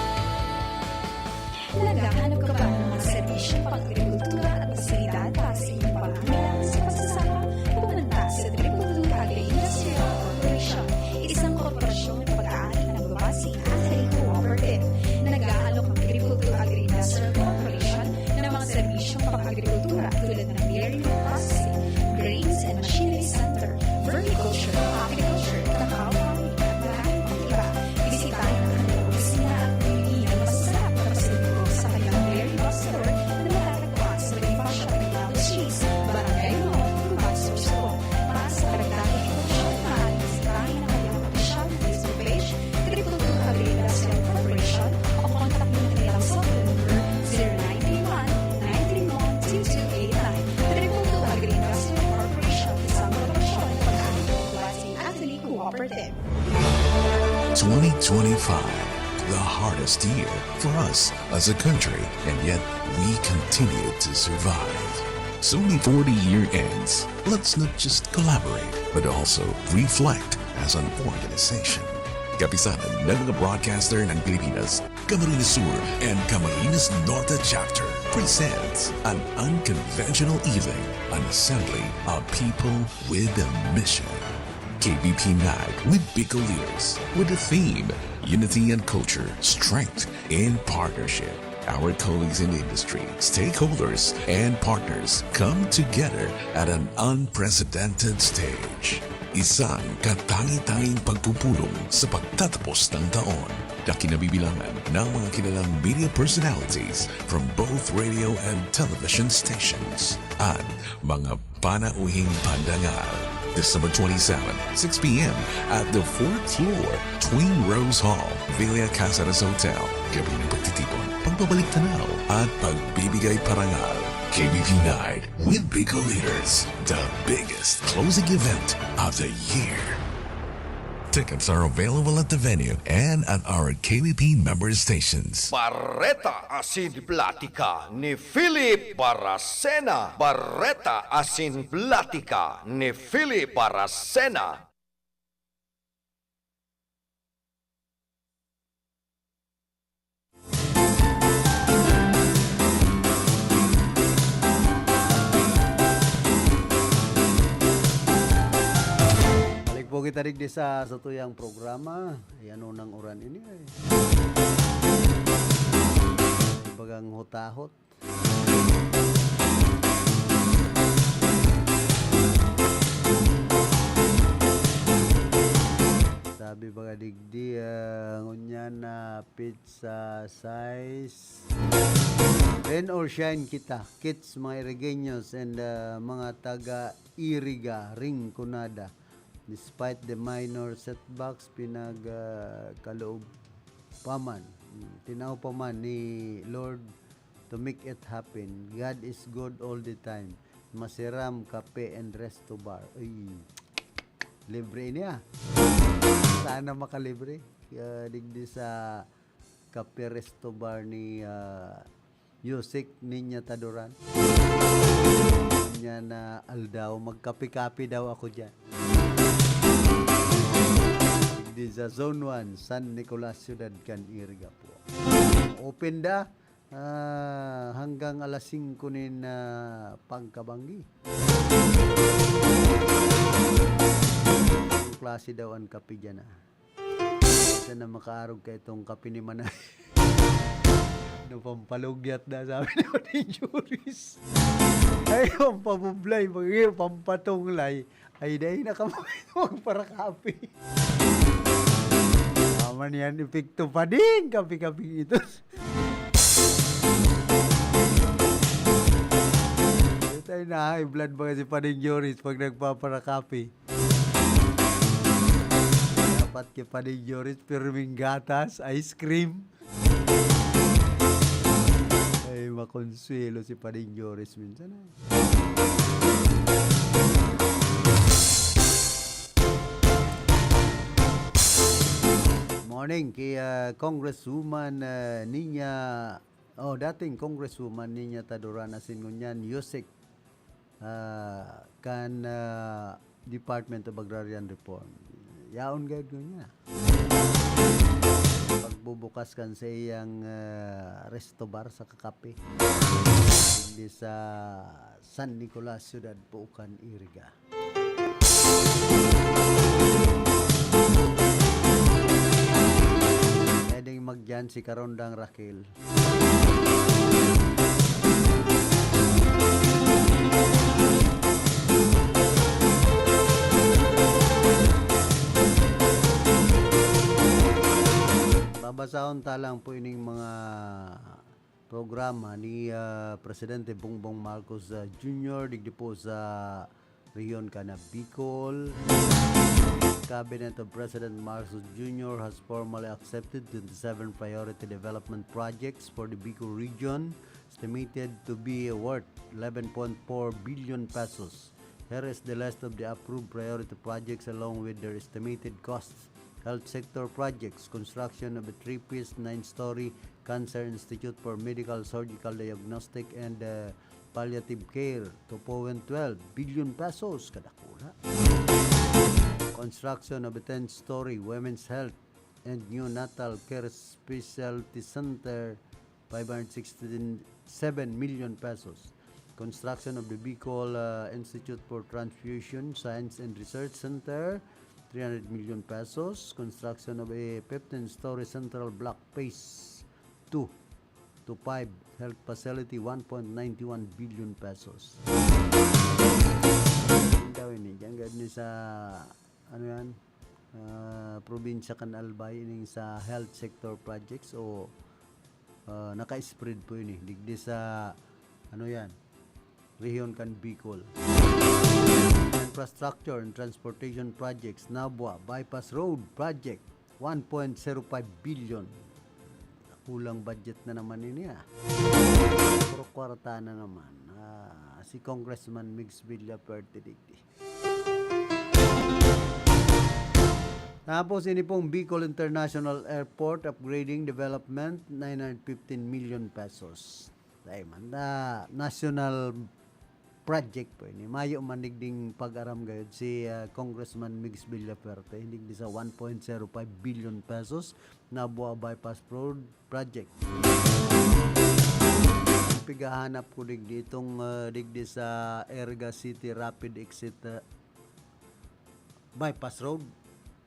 Naghahanap ka ba ng mga serbisyong pang-agrikultura at pasilidad para sa iyong pangangailangan sa pagsasaka? Pumunta sa Triple Two Agri-Industrial Corporation, isang korporasyon na pag-aari ng Babasi Agri Cooperative. Nag-aalok ang Triple Two Agri-Industrial Corporation ng mga serbisyong pang-agrikultura tulad ng dairy processing, grains and machinery center, vermiculture, apiculture, cacao farming, at maraming pang iba. Bisitahin ang kanilang opisina at bumili ng masasarap na pasalubong sa kanilang dairy box store na matatagpuan sa Bonifacio Arreglado Street, Barangay Mall, Cubao, Sorsogon. Para sa karagdagang impormasyon, maaaring bisitahin ang kanilang opisyal na Facebook page, Triple Two Agri-Industrial Corporation, o contact mo ang kanilang cellphone number, zero nine three one, nine three one, two two eight nine. Triple Two Agri-Industrial Corporation, isang korporasyon ng pag-aari ng Babasi Agri Cooperative. twenty twenty-five, the hardest year for us as a country, and yet we continue to survive. So before the year ends, let's not just collaborate, but also reflect as an organization. Kapisanan ng mga broadcaster ng Pilipinas, Camarines Sur and Camarines Norte Chapter presents an unconventional evening, an assembly of people with a mission. K B P Night with Bicol Leaders, with the theme Unity and Culture, Strength in Partnership. Our colleagues in the industry, stakeholders, and partners come together at an unprecedented stage. Isang katangi-tanging pagpupulong sa pagtatapos ng taon na kinabibilangan ng mga kilalang media personalities from both radio and television stations at mga panauhing pandangal. December twenty-seven, six p.m. at the fourth floor, Twin Rose Hall, Villa Caceres Hotel. Gabi ng pagtitipon, pagbabalik tanaw, at pagbibigay parangal. K B P Night with Bicol Leaders, the biggest closing event of the year. Tickets are available at the venue and at our K B P member stations. Bareta asin Platika ni Philip Baracena. Bareta asin Platika ni Philip Baracena. Balik po kita digdi sa satuyang programa. Ayan o, nang uran ini ay. Bagang hutahot. Sabi baga digdi, ah, ngunyan na pizza size. Rain or shine kita, Kits, mga Irigeños, and, ah, mga taga Iriga, Rinconada. Despite the minor setbacks, pinag, ah, kaloob pa man, tinao pa man ni Lord to make it happen. God is good all the time. Masiram, kape, and resto bar. Uy, libre niya. Sana makalibre. Ah, digdi sa kape resto bar ni, ah, Yusik Niña Taduran. Niya na aldaw, magkape-kape daw ako dyan. Digdi sa Zone one, San Nicolas, Ciudad kan Iriga po. Open da, ah, hanggang alas singko nin, ah, pagkabanggi. Klase daw an kape dyan, ah. Sana makaarog ka itong kape ni Manay. No, pampalugyat na, sabi ni Manay Juris. Ay, pampabublay, pag-, pampatunglay. Ay, dahil na kamo magparakape. Tama niyan, epekto pa din, kape-kapeng ito. Tayo na, high blood ba kasi pa din, Joris, pag nagpaparakape? Dapat kay Pading Joris, pirming gatas, ice cream. Ay, makonsuelo si Pading Joris minsan, ay. Morning kay, ah, Congresswoman, ah, Niña, oh, dating Congresswoman Niña Tadorana, asin ngunyan Yusek, ah, kan, ah, Department of Agrarian Reform. Yaon gayud ngunyan. Pagbubukas kan sa iyang, ah, resto bar sa kakape. Digdi sa San Nicolas, Ciudad Puucan, Iriga. Pwedeng magyan si Karondang Raquel. Babasahon ta lang po ining mga programa ni, ah, Presidente Bongbong Marcos, ah, Junior digdi po sa rehiyon kan Bicol. Cabinet of President Marcos Junior has formally accepted twenty-seven priority development projects for the Bicol region, estimated to be worth eleven point four billion pesos. Here is the list of the approved priority projects along with their estimated costs. Health sector projects, construction of a three-piece, nine-story Cancer Institute for Medical Surgical Diagnostic and, uh, Palliative Care, two point twelve billion pesos, kadakula. Construction of a ten-story Women's Health and Neonatal Care Specialty Center, five hundred sixty-seven million pesos. Construction of the Bicol, uh, Institute for Transfusion Science and Research Center, three hundred million pesos. Construction of a fifteen-story central block phase two to five health facility, one point nine one billion pesos. Ang daw ini, diyan gad ni sa, ano yan, ah, probinsya kan Albay, ining sa health sector projects o, ah, naka-spread po ini. Digdi sa, ano yan, rehiyon kan Bicol. Infrastructure and Transportation Projects, Nabua Bypass Road Project, one point zero five billion. Kulang budget na naman ini, ah. Puro kwarta na naman. Ah, si Congressman Migs Villaperte digdi. Tapos ini pong Bicol International Airport Upgrading Development, nine hundred fifteen million pesos. Dai man ta, national project po ini. Mayo man digding pag-aram gayud si, ah, Congressman Migs Villaperte, digdi sa one point zero five billion pesos na Nabua Bypass Road Project. Pigahanap ko digdi itong, ah, digdi sa Erga City Rapid Exit, ah, Bypass Road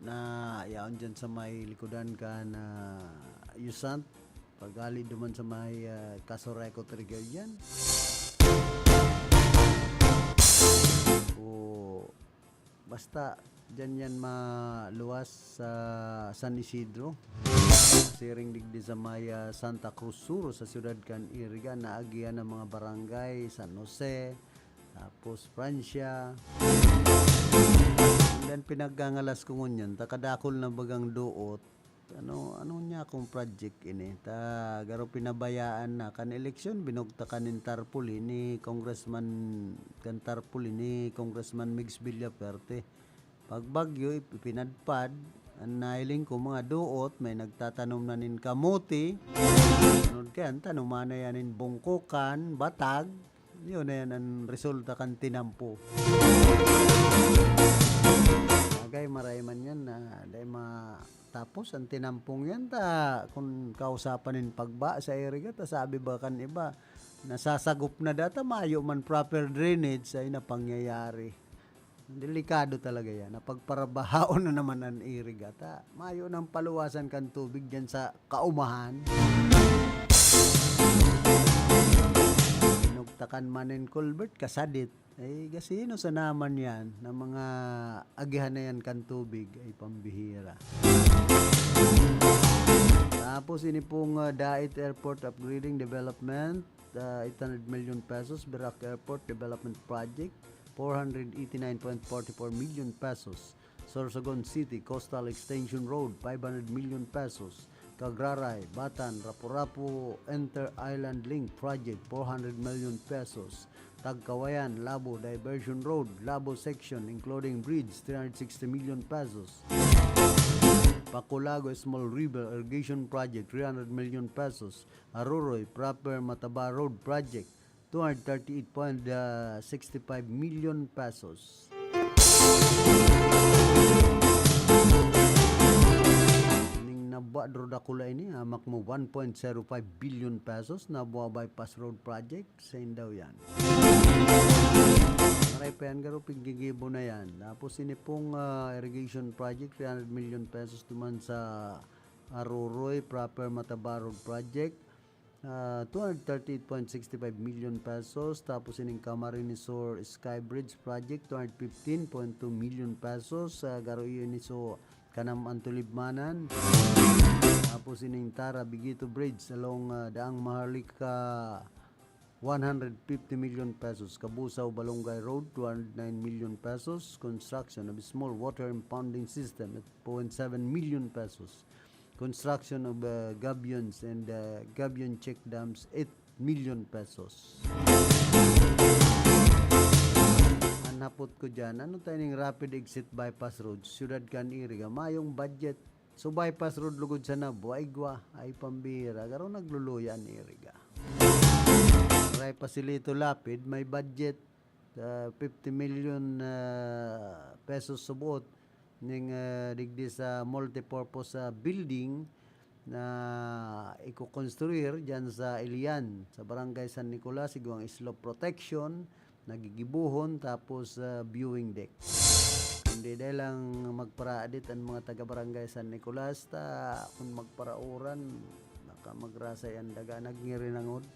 na yaon dyan sa may likodan kan, ah, Yusant. Paghali duman sa may, ah, Casureco Trigger dyan. O, basta, dyan yan maluwas sa San Isidro. Siring digdi sa may, ah, Santa Cruz Sur, sa siyudad kan Iriga, naagihan ang mga barangay, San Jose, tapos Francia. And then, pinagkangalas ko ngunyan, ta kadakul na bagang duot, ano, ano niya akong project ini? Ta, garo pinabayaan na. Kan eleksyon, binugtakan nin tarpaulin ni Congressman, kan tarpaulin ni Congressman Migs Villaperte. Pag bagyo, ip-, ipinadpad, ang nahiling ko, mga duot, may nagtatanom na nin kamote. Sunod kaya, ang tanuman na yan nin bungkukan, batag. Yun na yan ang resulta kan tinampo. Bagay, maray man yan na dahil ma-, tapos ang tinampong yan, ta, kung kausapan nin pagba sa Iriga, ta sabi ba kan iba, nasasagop na data, mayo man proper drainage, ay napangyayari. Delikado talaga yan. Napagparabahaon na naman ang Iriga, ta mayo nang paluwasan kan tubig dyan sa kaumahan. Nugtakan man nin culvert, kasadit. Ay, gasino sa naman yan na mga agihan na yan kan tubig? Ay, pambihira. Tapos, ini pong, ah, Dait Airport Upgrading Development, ah, eight hundred million pesos, Virac Airport Development Project, four hundred eighty-nine point forty-four million pesos. Sorsogon City Coastal Extension Road, five hundred million pesos. Cagraray, Batan, Rapu-Rapu Inter-Island Link Project, four hundred million pesos. Tagkawayan, Labo Diversion Road, Labo Section, including bridge, three hundred sixty million pesos. Paculago Small River Irrigation Project, three hundred million pesos. Aroroy Proper Mataba Road Project, two hundred thirty-eight point six five million pesos. Ning nabwa dro dakula ini, hamak mo one point zero five billion pesos, nabwa bypass road project, sain daw yan. Maray pa yan, garo piggigibo na yan. Tapos ini pong, ah, irrigation project, three hundred million pesos duman sa Aroroy, Proper Mataba Road Project. Ah, two hundred thirty-eight point six five million pesos. Tapos ining Camarines Sur Sky Bridge Project, two hundred fifteen point two million pesos. Ah, garo iyo ini so kanam ang tulibmanan. Tapos ining Tara Bigito Bridge along, ah, Daang Maharlika, one hundred fifty million pesos. Kabusaw Balongay Road, two hundred nine million pesos. Construction of small water impounding system at point seven million pesos. Construction of, uh, gabions and, uh, gabion check dams, eight million pesos. An hapot ko dyan, ano tayo ning rapid exit bypass road? Siyudad kan Iriga, mayong budget. So bypass road lugod sa Nabua, igwa, ay pambira. Garo nagluluya an Iriga. Ray Pasilito Lapid, may budget, uh, fifty million, uh, pesos subot. Ning, ah, digdi sa multipurpose, ah, building na ikokonstruir diyan sa Ilian, sa Barangay San Nicolas, igwang slope protection, nagigibuhon, tapos, ah, viewing deck. Kundi dai lang magparaadit an mga taga Barangay San Nicolas, ta kun magparauran, Ka magrasay an daga, nagngiri na ngunyan.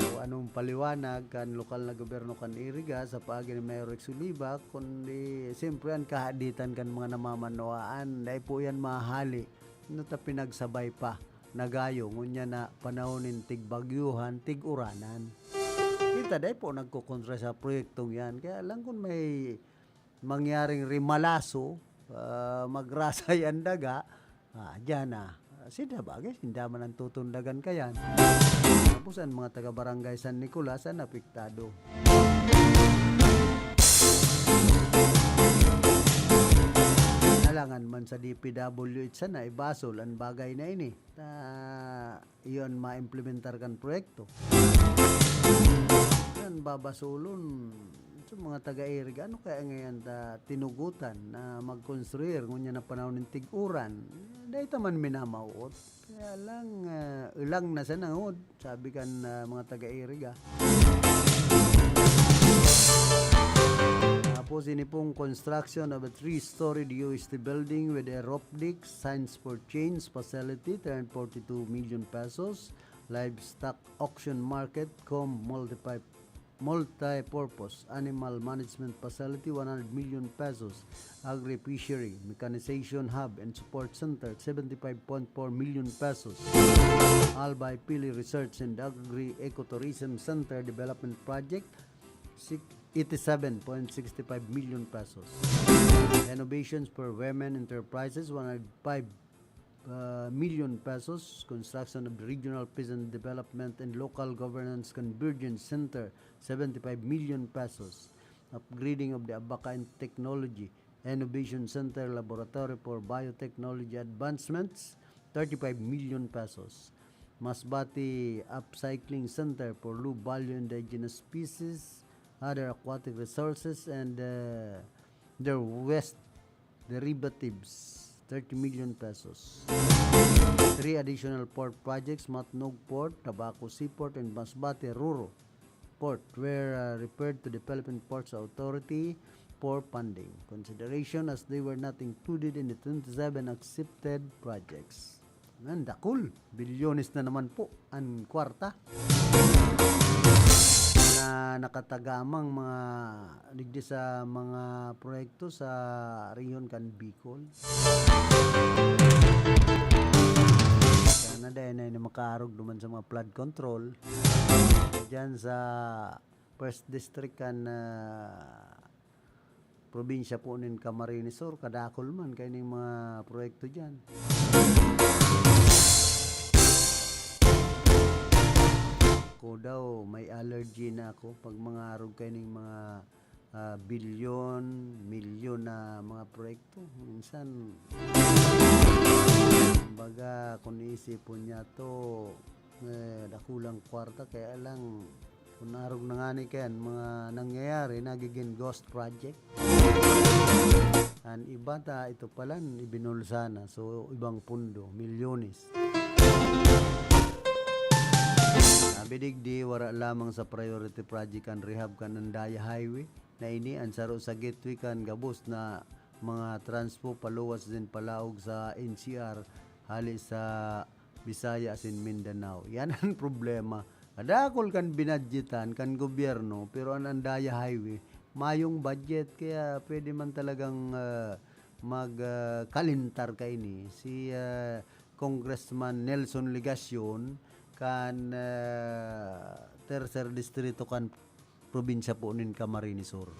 O anong paliwanag kan lokal na gobyerno kan Iriga sa paagi ni Mayor Rex Oliva, kundi siyempre an kahaditan kan mga namamanwaan, dai po yan mahali. Ano ta pinagsabay pa? Nagayo, ngunyan na panahon nin tigbagyuhan, tig-uranan. Kita, dai po nagkukontra sa proyektong yan. Kaya lang kung may mangyaring rimalaso, ah, magrasay an daga, ah, diyan na. Ah, sinda bagay, sinda man ang tutundagan kayan. Tapos ang mga taga-barangay San Nicolas ang apektado. Alangan man sa D P W H sana ibasol ang bagay na ini. Ta iyon maimplementar kan proyekto. Yan, babasolon. So, mga taga-Iriga, ano kaya ngayon ta tinugutan na magkonstruir ngunyan na panahon nin tig-uran? Dai ta man minamawot. Kaya lang, ah, ilang na sa nangod, sabi kan, ah, mga taga-Iriga. Tapos, ini pong construction of a three-story D O S T building with a roof deck, signs for change facility, three hundred forty-two million pesos, livestock auction market, cum multipi-, multi-purpose animal management facility, one hundred million pesos, agri-fishery, mechanization hub and support center, seventy-five point four million pesos, Albay Pili Research and Agri-Ecotourism Center Development Project, six, eighty-seven point six five million pesos. Renovations for women enterprises, one hundred five, uh, million pesos. Construction of the Regional Peace and Development and Local Governance Convergence Center, seventy-five million pesos. Upgrading of the Abaca and Technology Innovation Center Laboratory for Biotechnology Advancements, thirty-five million pesos. Masbate Upcycling Center for Low Value Indigenous Species, Other Aquatic Resources, and, uh, their waste derivatives, thirty million pesos. Three additional port projects, Matnog Port, Tabaco Seaport, and Masbate Roro Port were, uh, referred to the Philippine Ports Authority for funding consideration as they were not included in the twenty-seven accepted projects. Ang dakul, bilyones na naman po ang kwarta na nakatagamang mga digdi sa mga proyekto sa rehiyon kan Bicol. Sana dahil na yun makaarog naman sa mga flood control. Diyan sa First District kan, ah, probinsya po nin Camarines Sur, kadakul man kaining mga proyekto diyan. Ako daw, may allergy na ako pag mga arog kaining mga ah, bilyon, milyon na mga proyekto. Minsan, kumbaga, kung iisipon niya to, eh, dakulang kwarta, kaya lang, kung arog na ngani kayan, mga nangyayari, nagiging ghost project. An iba ta, ito palan, ibinulsa na. So, ibang pundo, milyones. Sabi digdi, wara lamang sa priority project an rehab kan Andaya Highway na ini, an saro sa gateway kan gabos na mga transpo paluwas din palaog sa N C R hali sa Bisaya asin Mindanao. Yan ang problema. Kadakol kan binadyetan kan gobyerno, pero an Andaya Highway, mayong budget, kaya pwede man talagang, ah, mag, ah, kalintar kaini si, ah, Congressman Nelson Legacion kan, ah, Tercer Distrito kan probinsya po nin Camarines Sur.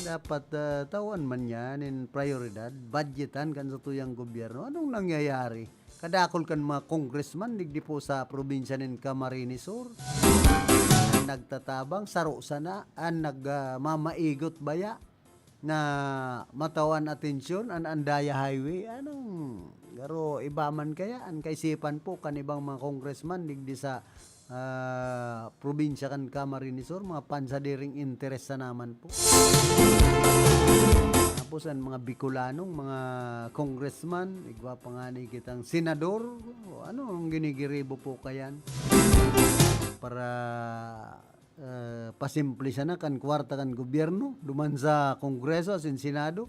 Dapat, ah, tawan man niya nin prioridad, budgetan kan satuyang gobyerno. Anong nangyayari? Kadakol kan mga congressman digdi po sa probinsya nin Camarines Sur. An nagtatabang, saro sana, an nag, ah, mamaigot baya na matawan atensyon an Andaya Highway. Anong, garo iba man kaya an kaisipan po kan ibang mga congressman digdi sa, ah, probinsya kan Camarines Sur, mga pansadiring interes sana man po. Tapos an mga Bicolanong mga congressman, igwa pa ngani kitang senador, ano ang ginigiribo po kayan? Para, ah, pasimple sana kan kwarta kan gobyerno, duman sa Kongreso asin Senado.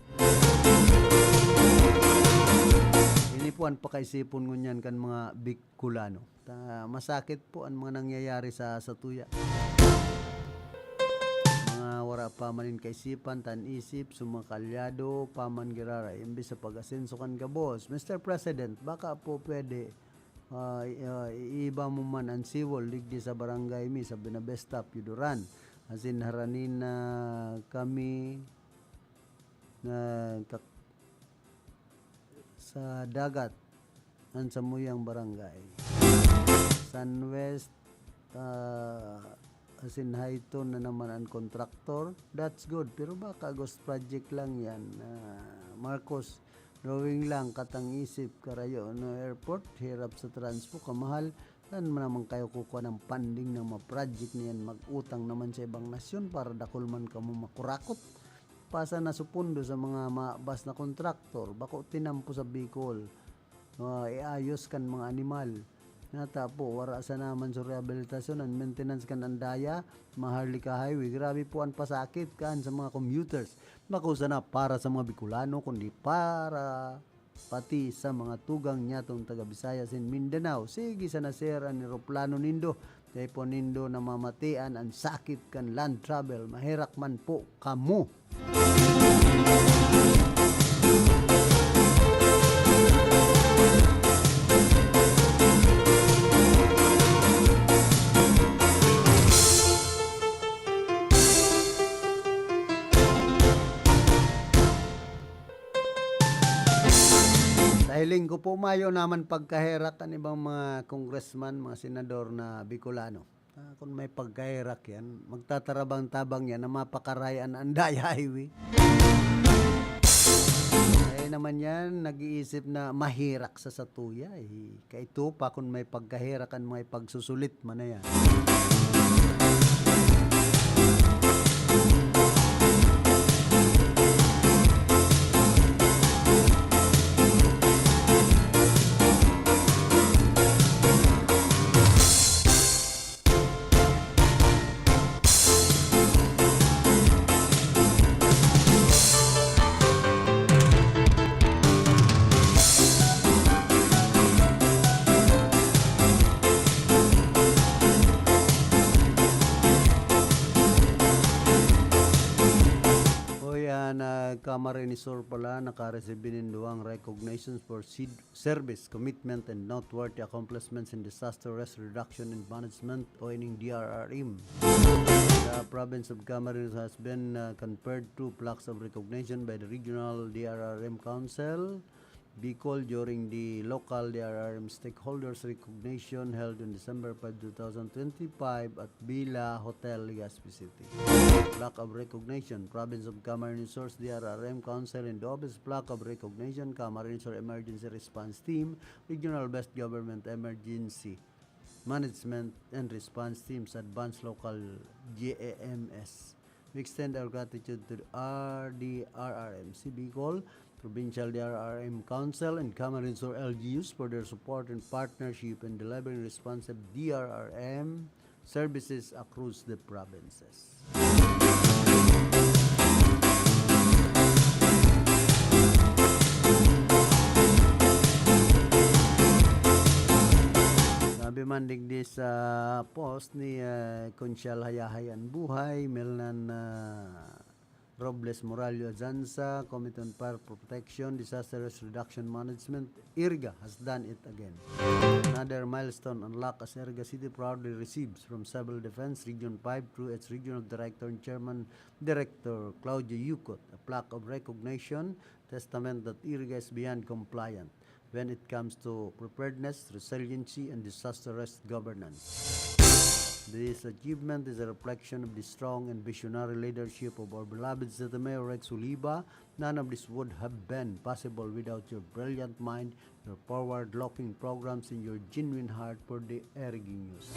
Ini po an pakaisipon ngunyan kan mga Bicolano. Ta-, masakit po an mga nangyayari sa satuya. Mga wara pa man nin kaisipan, tan isip, sumakalyado pa man giraray, imbes sa pag-asenso kan gabos. Mister President, baka po pwede, ah, i-, ah, iiba mo man an seawall digdi sa barangay mi, sa Benavesta, Pioduran. Asin harani na kami na kak-, sa dagat, an samuyang barangay. San West, ah, asin Haiton na naman an kontraktor. That's good, pero baka ghost project lang yan. Ah, Marcos, drawing lang, katang isip, karayo no airport, hirap sa transpo, kamahal. Saan man naman kayo kukuha ng funding ng mga project na yan? Mag-utang naman sa ibang nasyon para dakul man kamo makurakot. Pasa na supundo sa mga mabas na kontraktor, bako tinampo sa Bicol. Ah, iayos kan mga animal. Nata po, wara sa naman sa rehabilitasyon and maintenance kan Andaya, Maharlika Highway. Grabe po an pasakit kan sa mga commuters. Bako sana para sa mga Bicolano, kundi para pati sa mga tugang nyatong taga Visayas and Mindanao. Sige sana, sir, an eroplano nindo. Dai po nindo namamatian an sakit kan land travel. Maherak man po kamo. Sa hiling ko po, mayo naman pagkaherak an ibang mga congressman, mga senador na Bicolano. Ah, kun may pagkaherak yan, magtatarabang-tabang yan na mapakaray an Andaya Highway. Kaya naman yan, nag-iisip na maherak sa satuya, eh. Kaito pa kun may pagkaherak an mga ipagsusulit man na yan. Uy, ah, na Camarines Sur pala, nakareceive nin duwang recognitions for seed service, commitment, and noteworthy accomplishments in disaster risk reduction and management, o ining D R R M. The province of Camarines has been, uh, conferred two plaques of recognition by the Regional D R R M Council. Bicol during the local D R R M stakeholders recognition held on December five, two thousand twenty-five at Villa Hotel, Legazpi City. Plaque of recognition, Province of Camarines Sur, D R R M Council, and the Office Plaque of Recognition, Camarines Sur Emergency Response Team, Regional Best Government Emergency Management and Response Teams, Advanced Local G A M S. We extend our gratitude to the R D R R M C Bicol, Provincial D R R M Council, and Camarines Sur L G Us for their support and partnership in delivering responsive D R R M services across the provinces. Sabi man digdi sa post ni, ah, Konsyal Hayahay an Buhay, Melnan, ah, Robles Morallo Azanza, Committee on Fire Protection, Disaster Risk Reduction Management, IRGA has done it again. Another milestone unlocked as IRGA City proudly receives from Civil Defense Region five through its Regional Director and Chairman, Director Claudio Yucot, a plaque of recognition, testament that IRGA is beyond compliant when it comes to preparedness, resiliency, and disaster risk governance. This achievement is a reflection of the strong and visionary leadership of our beloved City Mayor Rex Oliva. None of this would have been possible without your brilliant mind, your forward-looking programs, and your genuine heart for the Irigi News.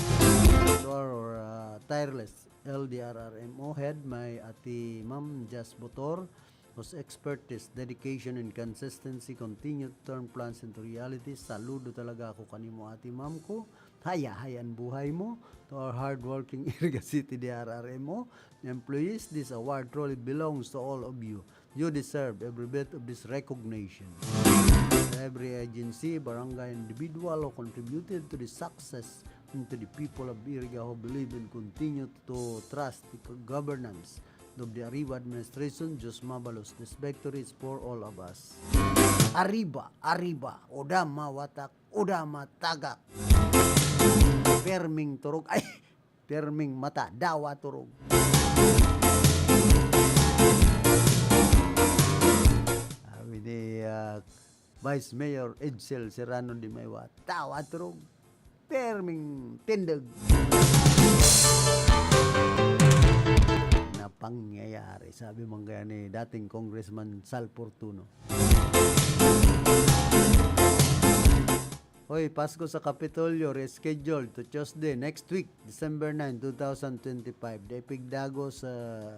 To our, uh, tireless L D R R M O head, my Ate Ma'am Jazz Botor, whose expertise, dedication, and consistency continue to turn plans into reality. Saludo talaga ako kanimo, Ate Ma'am ko. Hayahay an buhay mo. To our hardworking IRGA City D R R M O employees, this award truly belongs to all of you. You deserve every bit of this recognition. To every agency, barangay, individual who contributed to the success, and to the people of IRGA who believe and continue to trust the governance of the Arriba administration, Diyos mabalos. This victory is for all of us. Arriba, arriba, Odama watak, Odama tagak. Perming turog, ay, perming mata, dawa turog. Sabi ni, ah, Vice Mayor Edsel Serrano de Maywa, dawa turog. Perming tindog. Na pangyayari, sabi man kaya ni dating Congressman Sal Fortuno. Hoy, Pasko sa Kapitolyo, rescheduled to Tuesday next week, December nine, two thousand twenty-five. Daig Pigdago sa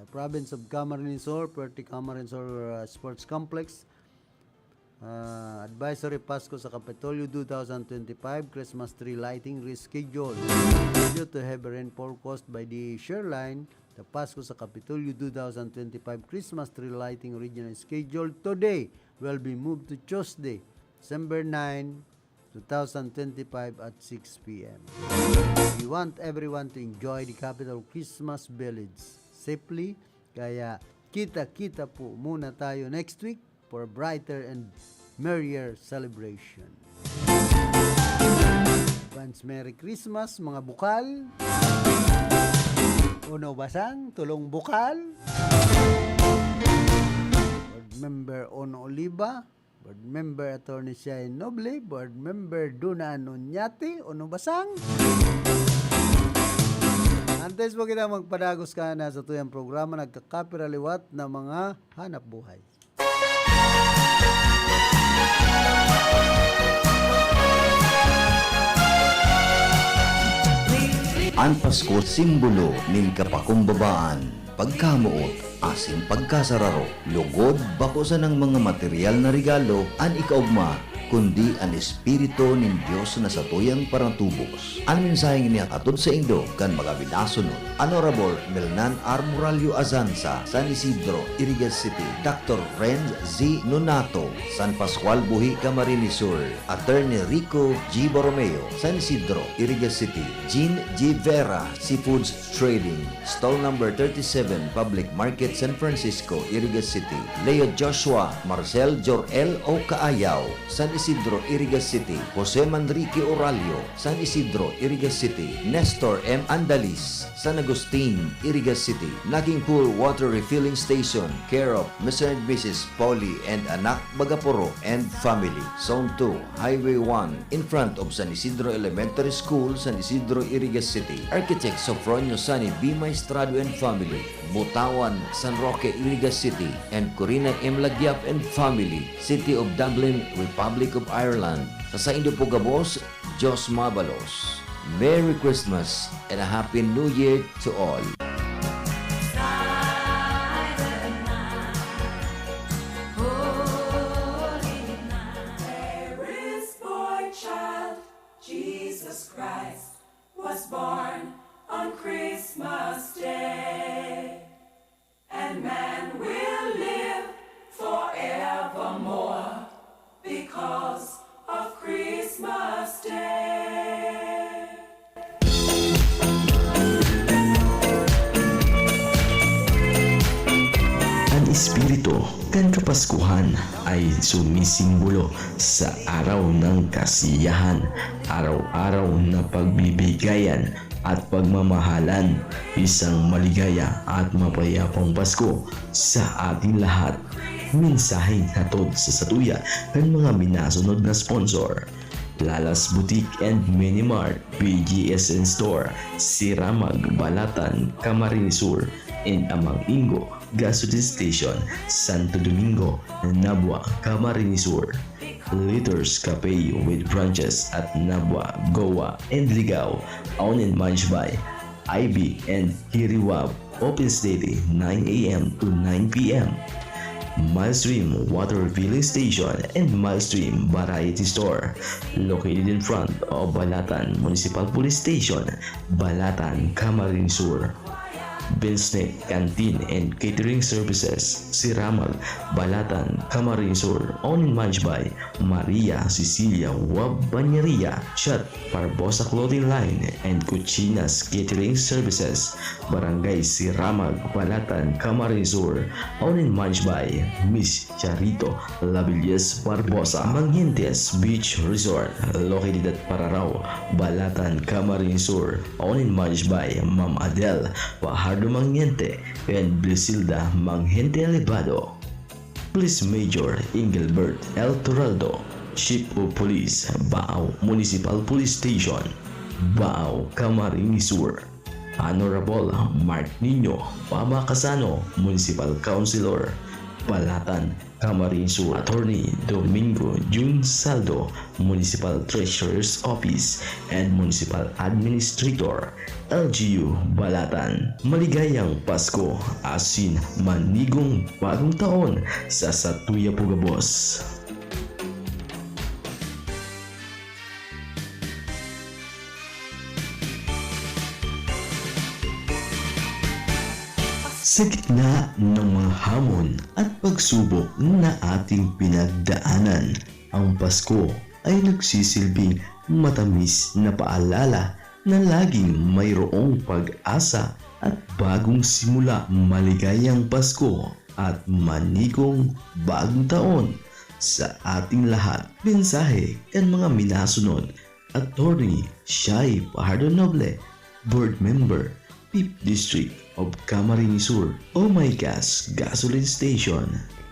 province of Camarines Sur, Puerto Camarines Sur, uh, Sports Complex. Ah, advisory, Pasko sa Kapitolyo two thousand twenty-five, Christmas tree lighting rescheduled. Due to heavy rainfall caused by the shear line, the Pasko sa Kapitolyo two thousand twenty-five Christmas tree lighting, originally scheduled today, will be moved to Tuesday, December nine, two thousand twenty-five at six p m. We want everyone to enjoy the Capital Christmas Village safely, kaya kita-kita po muna tayo next week for a brighter and merrier celebration. Advance Merry Christmas, mga bukal. Uno Basang, tulong bukal. Board Member Ono Oliva, Board Member Attorney Shai Noble, Board Member Duna Anunyati, Uno Basang. Antes po kita magpadagos ka na sa tuyang programa, nagkakapira liwat na mga hanap buhay. An Pasko, simbolo nin kapakumbabaan, pagkamoot, asin pagkasararo. Lugod, bako sanang mga material na regalo an ikaogma, kundi an Espiritu nin Dios na satuyang paratubos. An mensaheng ini hatod saindo kan magabidason, Honorable Melnan R. Morallo Azanza, San Isidro, Iriga City, Doctor Renz Z. Nonato, San Pascual, Buhi, Camarines Sur, Attorney Rico G. Borromeo, San Isidro, Iriga City, Jean G. Vera, Seafoods Trading, Stall Number thirty-seven, Public Market, San Francisco, Iriga City, Leo Joshua, Marcel Jor-el o Kaayaw, San Isidro, Iriga City, Jose Manrique Oralio, San Isidro, Iriga City, Nestor M. Andalis, San Agustin, Iriga City, Naging Pool Water Refilling Station, care of Mister and Missus Pauli and Anak Bagaporo and family, Zone two, Highway one, in front of San Isidro Elementary School, San Isidro, Iriga City. Architect Sofronio Sani B. Maestrado and family, Butawan, San Roque, Iriga City, and Corina M. Lagyap and family, City of Dublin, Republic of Ireland. Sa saindo po gabos, Diyos mabalos. Merry Christmas and a Happy New Year to all. Silent night, holy night, there is boy child, Jesus Christ, was born on Christmas Day. And man will live forevermore because of Christmas Day. An espiritu kan Kapaskuhan ay sumisimbolo sa araw ng kasiyahan, araw-araw na pagbibigayan at pagmamahalan. Isang maligaya at mapayapang Pasko sa ating lahat. Mensaheng hatod sa satuya kan mga minasunod na sponsor: Lala's Boutique and Mini Mart, P G S N Store, Siramag, Balatan, Camarines Sur, and Amang Ingo Gasoline Station, Santo Domingo, Nabua, Camarines Sur. Litters Cafe with branches at Nabua, Goa, and Ligao, owned and managed by Ivy and Kiriwab. Opens daily, nine a m to nine p m. Milestream Water Refilling Station and Milestream Variety Store, located in front of Balatan Municipal Police Station, Balatan, Camarines Sur. Binsnet Canteen and Catering Services, Siramag, Balatan, Camarines Sur, owned and managed by Maria Cecilia Wab Bañeria, Chat Barbosa Clothing Line and Cucinas Catering Services, Barangay Siramag, Balatan, Camarines Sur, owned and managed by Miss Charito Labillas Barbosa. Mangientes Beach Resort, located at Pararao, Balatan, Camarines Sur, owned and managed by Ma'am Adel Fajardo Mangiente and Brisilda Mangiente Alibado. Police Major Engelbert L. Toraldo, Chief of Police, Baao Municipal Police Station, Baao, Camarines Sur. Honorable Mark Nino Baba Casano, Municipal Councilor, Balatan, Camarines Sur. Attorney Domingo Jun Saldo, Municipal Treasurer's Office and Municipal Administrator, L G U, Balatan. Maligayang Pasko, asin manigong bagong taon sa satuya po gabos. Sa gitna ng mga hamon at pagsubok na ating pinagdaanan, ang Pasko ay nagsisilbing matamis na paalala na laging mayroong pag-asa at bagong simula. Maligayang Pasko at manigong bagong taon sa ating lahat. Mensahe kan mga minasunod: Attorney Shai Fajardo Noble, Board Member, Fifth District of Camarines Sur. Oh My Gas Gasoline Station,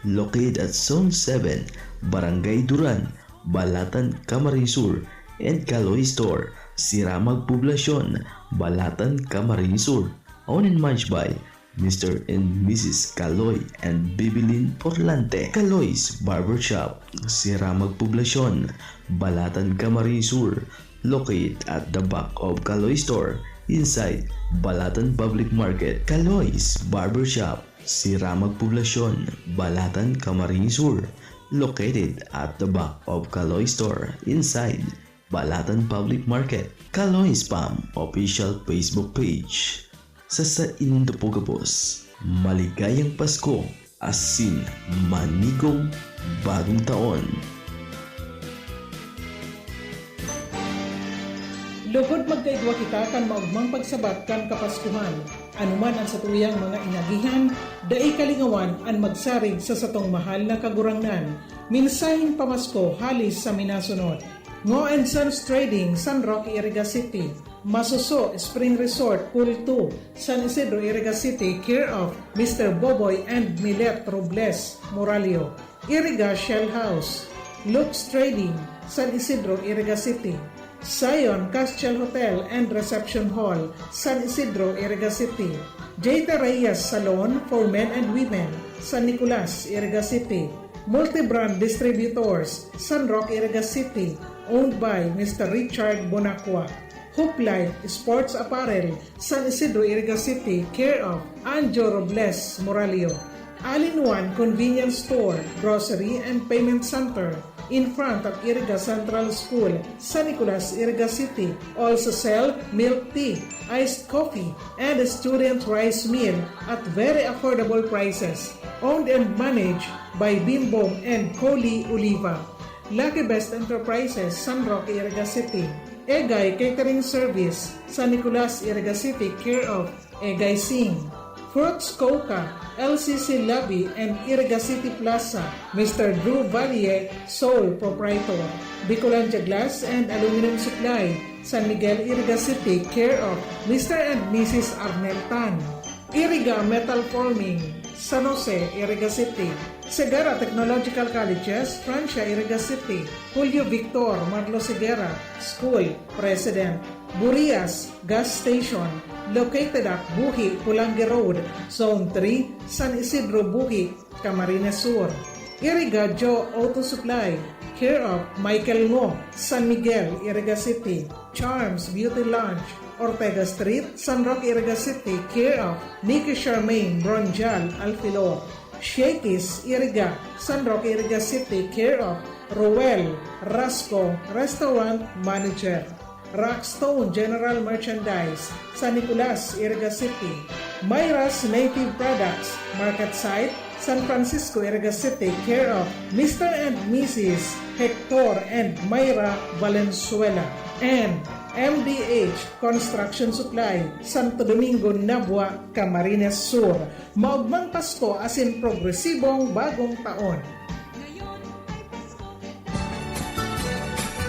located at Zone seven, Barangay Duran, Balatan, Camarines Sur, and Kaloy Store, Siramag Poblacion, Balatan, Camarines Sur. Owned and managed by Mister and Missus Kaloy and Bibilin Porlante. Kaloy's Barbershop, Siramag Poblacion, Balatan, Camarines Sur, located at the back of Kaloy Store, inside Balatan Public Market. Kaloy's Barbershop, Siramag Poblacion, Balatan, Camarines Sur, located at the back of Kaloy Store, inside Balatan Public Market. Kaloy Spam Official Facebook Page. Sa saindo po gabos, maligayang Pasko asin manigong bagong taon. Lugod magkaigwa kita kan maogmang pagsabat kan Kapaskuhan. Anoman an satuyang mga inagihan, dai kalingawan an magsarig sa satong mahal na Kagurangnan. Mensaheng pamasko hali sa minasunod. Ngo and Sons Trading, San Roque, Iriga City. Masuso Spring Resort, Pool two, San Isidro, Iriga City, care of Mister Boboy and Milet Robles Moralio. Iriga Shell House, Lux Trading, San Isidro, Iriga City. Zion Castiel Hotel and Reception Hall, San Isidro, Iriga City. J T Reyes Salon for Men and Women, San Nicolas, Iriga City. Multibrand Distributors, San Roque, Iriga City, owned by Mister Richard Bonacqua. Hoop Life Sports Apparel, San Isidro, Iriga City, care of Anjo Robles Moralio. All-in-One Convenience Store, Grocery and Payment Center, in front of Iriga Central School, San Nicolas, Iriga City. Also sell milk tea, iced coffee, and student rice meal at very affordable prices. Owned and managed by Bimbong and Coley Oliva. Lucky Best Enterprises, San Roque, Iriga City. Egay Catering Service, San Nicolas, Iriga City, care of Egay Singh. Fruits Coca, L C C Lobby and Iriga City Plaza, Mister Drew Valle, sole proprietor. Bicolandia Glass and Aluminum Supply, San Miguel, Iriga City, care of Mister and Missus Arnel Tan. Iriga Metal Forming, San Jose, Iriga City. Segarra Technological Colleges, Francia, Iriga City. Julio Victor Marlos Segarra, School President. Burias Gas Station, located at Buhi, Pulangi Road, Zone three, San Isidro, Buhi, Camarines Sur. Iriga Joe Auto Supply, care of Michael Ngo, San Miguel, Iriga City. Charms Beauty Lounge, Ortega Street, San Roque, Iriga City, care of Nikki Charmaine Bronjal Alfilor. Shakey's Iriga, San Roque, Iriga City, care of Roel Rasco, Restaurant Manager. Rockstone General Merchandise, San Nicolas, Iriga City. Myra's Native Products, Market Site, San Francisco, Iriga City, care of Mister and Missus Hector and Myra Valenzuela. And M D H Construction Supply, Santo Domingo, Nabua, Camarines Sur. Maogmang Pasko asin progresibong Bagong Taon!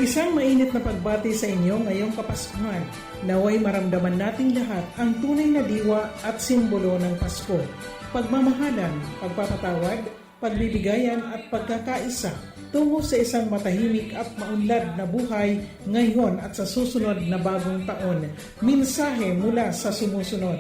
Isang mainit na pagbati sa inyo ngayong Kapaskuhan. Naway maramdaman nating lahat ang tunay na diwa at simbolo ng Pasko. Pagmamahalan, pagpapatawad, pagbibigayan at pagkakaisa tungo sa isang matahimik at maunlad na buhay ngayon at sa susunod na Bagong Taon. Mensahe mula sa sumusunod.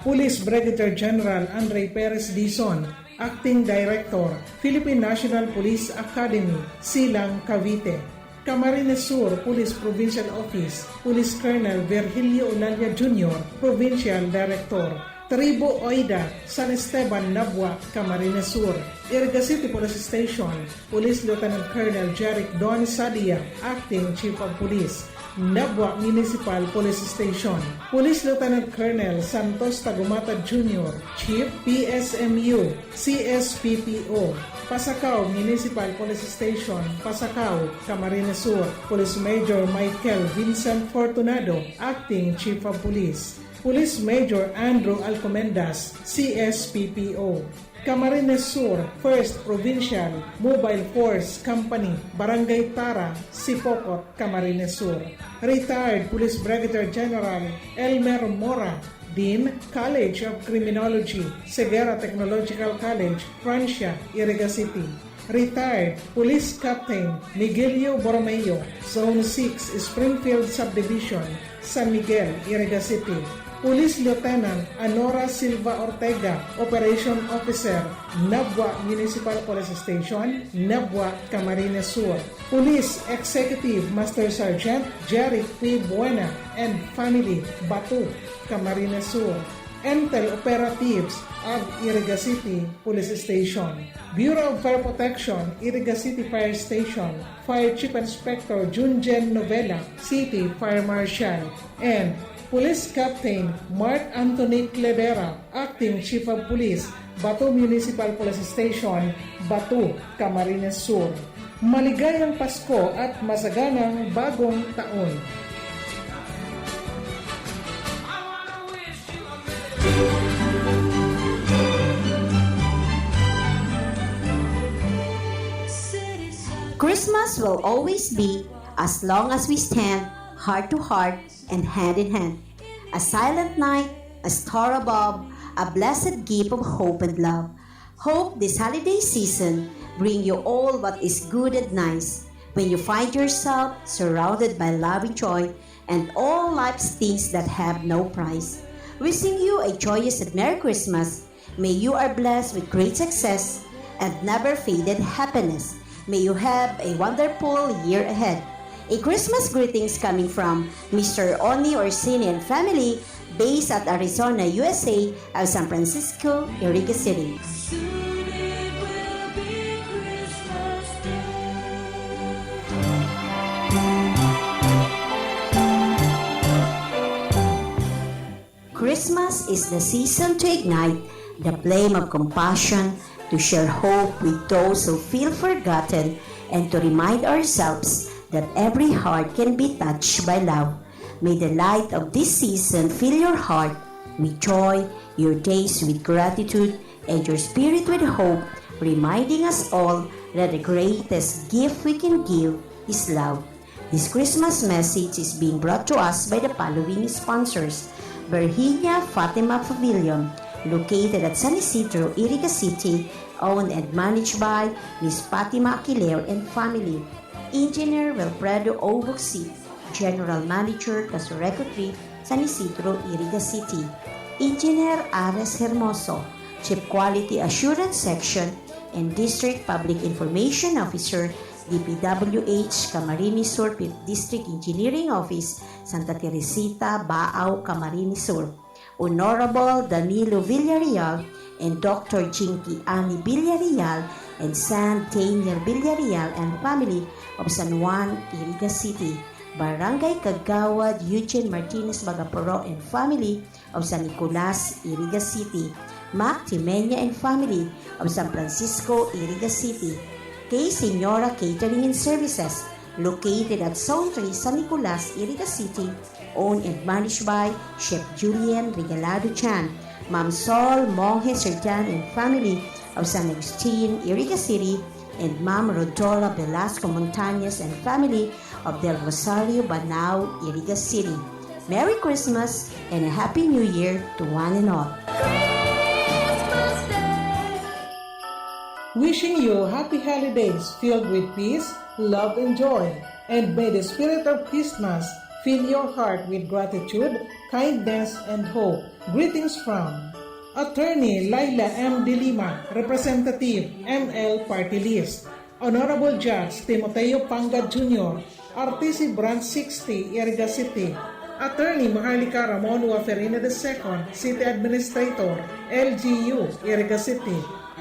Police Brigadier General Andre Perez Dizon, Acting Director, Philippine National Police Academy, Silang, Cavite. Camarines Sur Police Provincial Office, Police Colonel Virgilio Olalia Junior, Provincial Director. Tribu Oida, San Esteban, Nabua, Camarines Sur. Iriga City Police Station, Police Lieutenant Colonel Jeric Don Sadia, Acting Chief of Police. Nabua Municipal Police Station, Police Lieutenant Colonel Santos Tagumata Junior, Chief P S M U, C S P P O. Pasacao Municipal Police Station, Pasacao, Camarines Sur, Police Major Michael Vincent Fortunado, Acting Chief of Police. Police Major Andrew Alcomendas, C S P P O. Camarines Sur First Provincial Mobile Force Company, Barangay Tara, Sipocot, Camarines Sur. Retired Police Brigadier General Elmer Mora, Dean, College of Criminology, Ceguera Technological College, Francia, Iriga City. Retired Police Captain Miguelio Borromeo, Zone six, Springfield Subdivision, San Miguel, Iriga City. Police Lieutenant Anora Silva Ortega, Operation Officer, Nabua Municipal Police Station, Nabua, Camarines Sur. Police Executive Master Sergeant Jeric P Buena and family, Batu, Camarines Sur. Intel Operatives of Iriga City Police Station. Bureau of Fire Protection, Iriga City Fire Station, Fire Chief Inspector Junjen Novela, City Fire Marshal, and Police Captain Mark Anthony Clevera, Acting Chief of Police, Batu Municipal Police Station, Batu, Camarines Sur. Maligayang Pasko at masaganang Bagong Taon! Christmas will always be as long as we stand heart to heart and hand in hand. A silent night, a star above, a blessed gift of hope and love. Hope this holiday season bring you all what is good and nice. When you find yourself surrounded by love and joy and all life's things that have no price. Wishing you a joyous and Merry Christmas. May you are blessed with great success and never faded happiness. May you have a wonderful year ahead. A Christmas greetings coming from Mister Oni Orsini and family, based at Arizona, U S A, of San Francisco, Iriga City. Soon it will be Christmas Day. Christmas is the season to ignite the flame of compassion, to share hope with those who feel forgotten, and to remind ourselves that every heart can be touched by love. May the light of this season fill your heart with joy, your days with gratitude, and your spirit with hope, reminding us all that the greatest gift we can give is love. This Christmas message is being brought to us by the following sponsors: Virginia Fatima Pavilion, located at San Isidro, Iriga City, owned and managed by Miss Fatima Aquileo and family. Engineer Wilfredo O. Buksi, General Manager, Casureco three, San Isidro, Iriga City. Engineer Ares Hermoso, Chief Quality Assurance Section and District Public Information Officer, D P W H, Camarines Sur, Fifth District Engineering Office, Santa Teresita, Baao, Camarines Sur. Honorable Danilo Villarreal and Doctor Jinky Annie Villarreal and San Daniel Villarreal and family of San Juan, Iriga City. Barangay Kagawad Eugene Martinez Bagaporo and family of San Nicolas, Iriga City. Mac Timeña and family of San Francisco, Iriga City. Kay Señora Catering and Services, located at Zone three, San Nicolas, Iriga City, owned and managed by Chef Julian Regalado Chan, Ma'am Sol Monge Sertan and family of San Agustin, Iriga City, and Ma'am Rodora Velasco Montañez and family of Del Rosario, Banao, Iriga City. Merry Christmas and a Happy New Year to one and all. Wishing you happy holidays filled with peace, love, and joy. And may the spirit of Christmas fill your heart with gratitude, kindness, and hope. Greetings from Attorney Laila M. De Lima, Representative, M L Party List. Honorable Judge Timoteo Pangad Junior, R T C Branch sixty, Iriga City. Attorney Maharlika Ramon Waferina the second, City Administrator, L G U, Iriga City.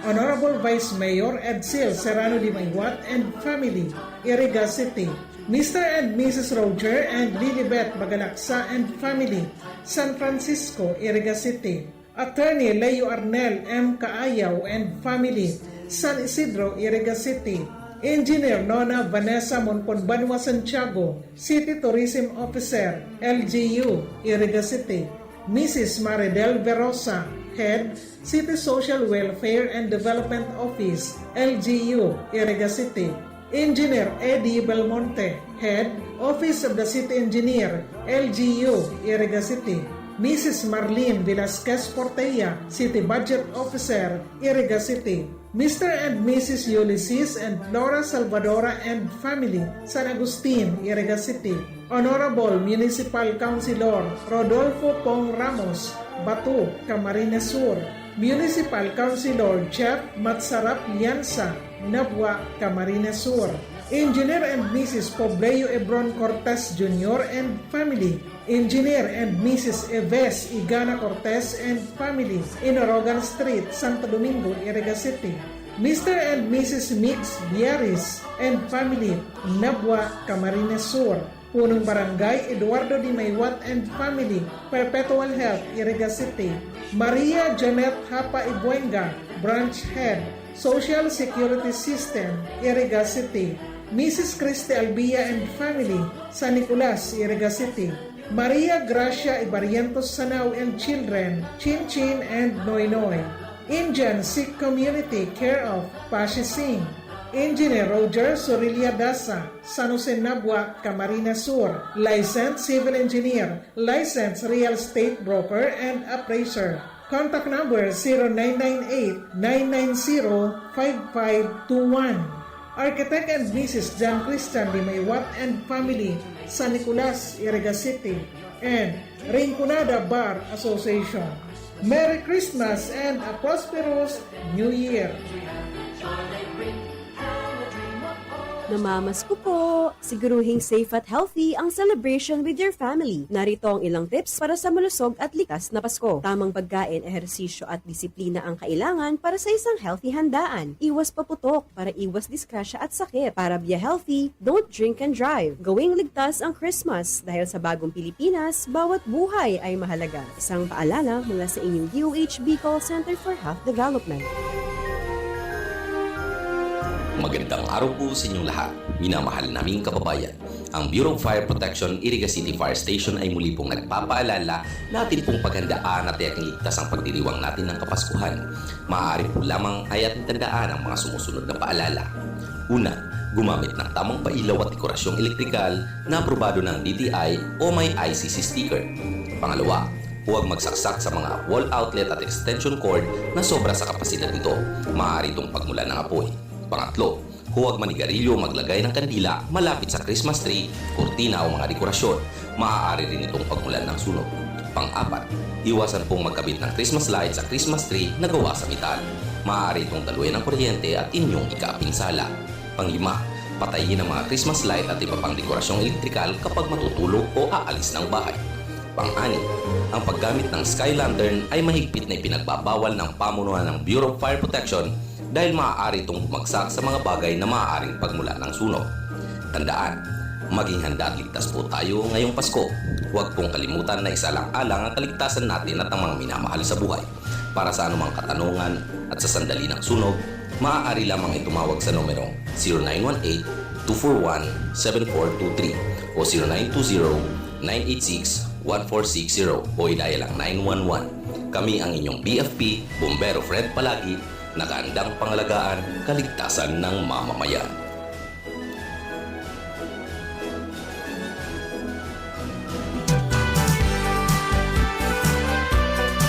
Honorable Vice Mayor Edsel Serrano de Maywat and family, Iriga City. Mister and Missus Roger and Lilibet Bagalaksa and family, San Francisco, Iriga City. Attorney Leo Arnel M. Kaayaw and family, San Isidro, Iriga City. Engineer Nona Vanessa Monconbanua Santiago, City Tourism Officer, L G U, Iriga City. Missus Maridel Verosa, Head, City Social Welfare and Development Office, L G U, Iriga City. Engineer Eddie Belmonte, Head, Office of the City Engineer, L G U, Iriga City. Missus Marlene Velasquez Portella, City Budget Officer, Iriga City. Mister and Missus Ulysses and Flora Salvadora and family, San Agustin, Iriga City. Honorable Municipal Councilor Rodolfo Pong Ramos, Batu, Camarines Sur. Municipal Councilor Jeff Matsarap Lianza, Nabua, Camarines Sur. Engineer and Missus Pobleo Ebron Cortez Junior and family. Engineer and Missus Eves Igana Cortez and family, Inorogan Street, Santo Domingo, Iriga City. Mister and Missus Migs Biaris and family, Nabua, Camarines Sur. Punong Barangay Eduardo de Maywat and family, Perpetual Health, Iriga City. Maria Janet Hapa Ibuenga, Branch Head, Social Security System, Iriga City. Missus Christy Albia and family, San Nicolas, Iriga City. Maria Gracia Ibarrientos Sanao and children, Chin Chin and Noy Noy. Indian Sikh Community, care of Pashi Singh. Engineer Roger Sorilla Daza, San Jose Nabua, Camarines Sur, licensed civil engineer, licensed real estate broker and appraiser. Contact number zero nine nine eight, nine nine zero, five five two one. Architect and Missus John Christian Limaywat and family, San Nicolas, Iriga City, and Rinconada Bar Association. Merry Christmas and a prosperous New Year! Namamasko po! Siguruhing safe at healthy ang celebration with your family. Narito ang ilang tips para sa malusog at ligtas na Pasko. Tamang pagkain, ehersisyo at disiplina ang kailangan para sa isang healthy handaan. Iwas paputok para iwas disgrasya at sakit. Para be healthy, don't drink and drive. Gawing ligtas ang Christmas dahil sa bagong Pilipinas, bawat buhay ay mahalaga. Isang paalala mula sa inyong D O H B Call Center for Health Development. Magandang araw po sa inyong lahat, minamahal naming kababayan. Ang Bureau of Fire Protection, Iriga City Fire Station ay muli pong nagpapaalala na atin pong paghandaan at tiyaking ligtas ang pagdiriwang natin ng Kapaskuhan. Maaari po lamang ay ating tandaan ang mga sumusunod na paalala. Una, gumamit ng tamang pailaw at dekorasyong elektrikal na aprobado ng D T I o may I C C sticker. Pangalawa, huwag magsaksak sa mga wall outlet at extension cord na sobra sa kapasidad nito. Maaari itong pagmulan ng apoy. Pangatlo, huwag manigarilyo o maglagay ng kandila malapit sa Christmas tree, kurtina o mga dekorasyon. Maaari rin itong pagmulan ng sunog. Pang-apat, iwasan pong magkabit ng Christmas light sa Christmas tree na gawa sa metal. Maaari itong daluyan ng kuryente at inyong ikaapinsala. Panglima, patayin ang mga Christmas light at iba pang dekorasyong elektrikal kapag matutulog o aalis ng bahay. Pang-anim, ang paggamit ng sky lantern ay mahigpit na ipinagbabawal ng pamunuan ng Bureau of Fire Protection dahil maaari itong bumagsak sa mga bagay na maaaring pagmulan ng sunog. Tandaan, maging handa at ligtas po tayo ngayong Pasko. Huwag pong kalimutan na isalang-alang ang kaligtasan natin at ang mga minamahal sa buhay. Para sa anumang katanungan at sa sandali ng sunog, maaari lamang itumawag sa numerong zero nine one eight, two four one, seven four two three o zero nine two zero, nine eight six, one four six zero o i-dial ang nine one one. Kami ang inyong B F P, Bombero Fred Palagi, nakaandang pangalagaan kaligtasan ng mamamayan.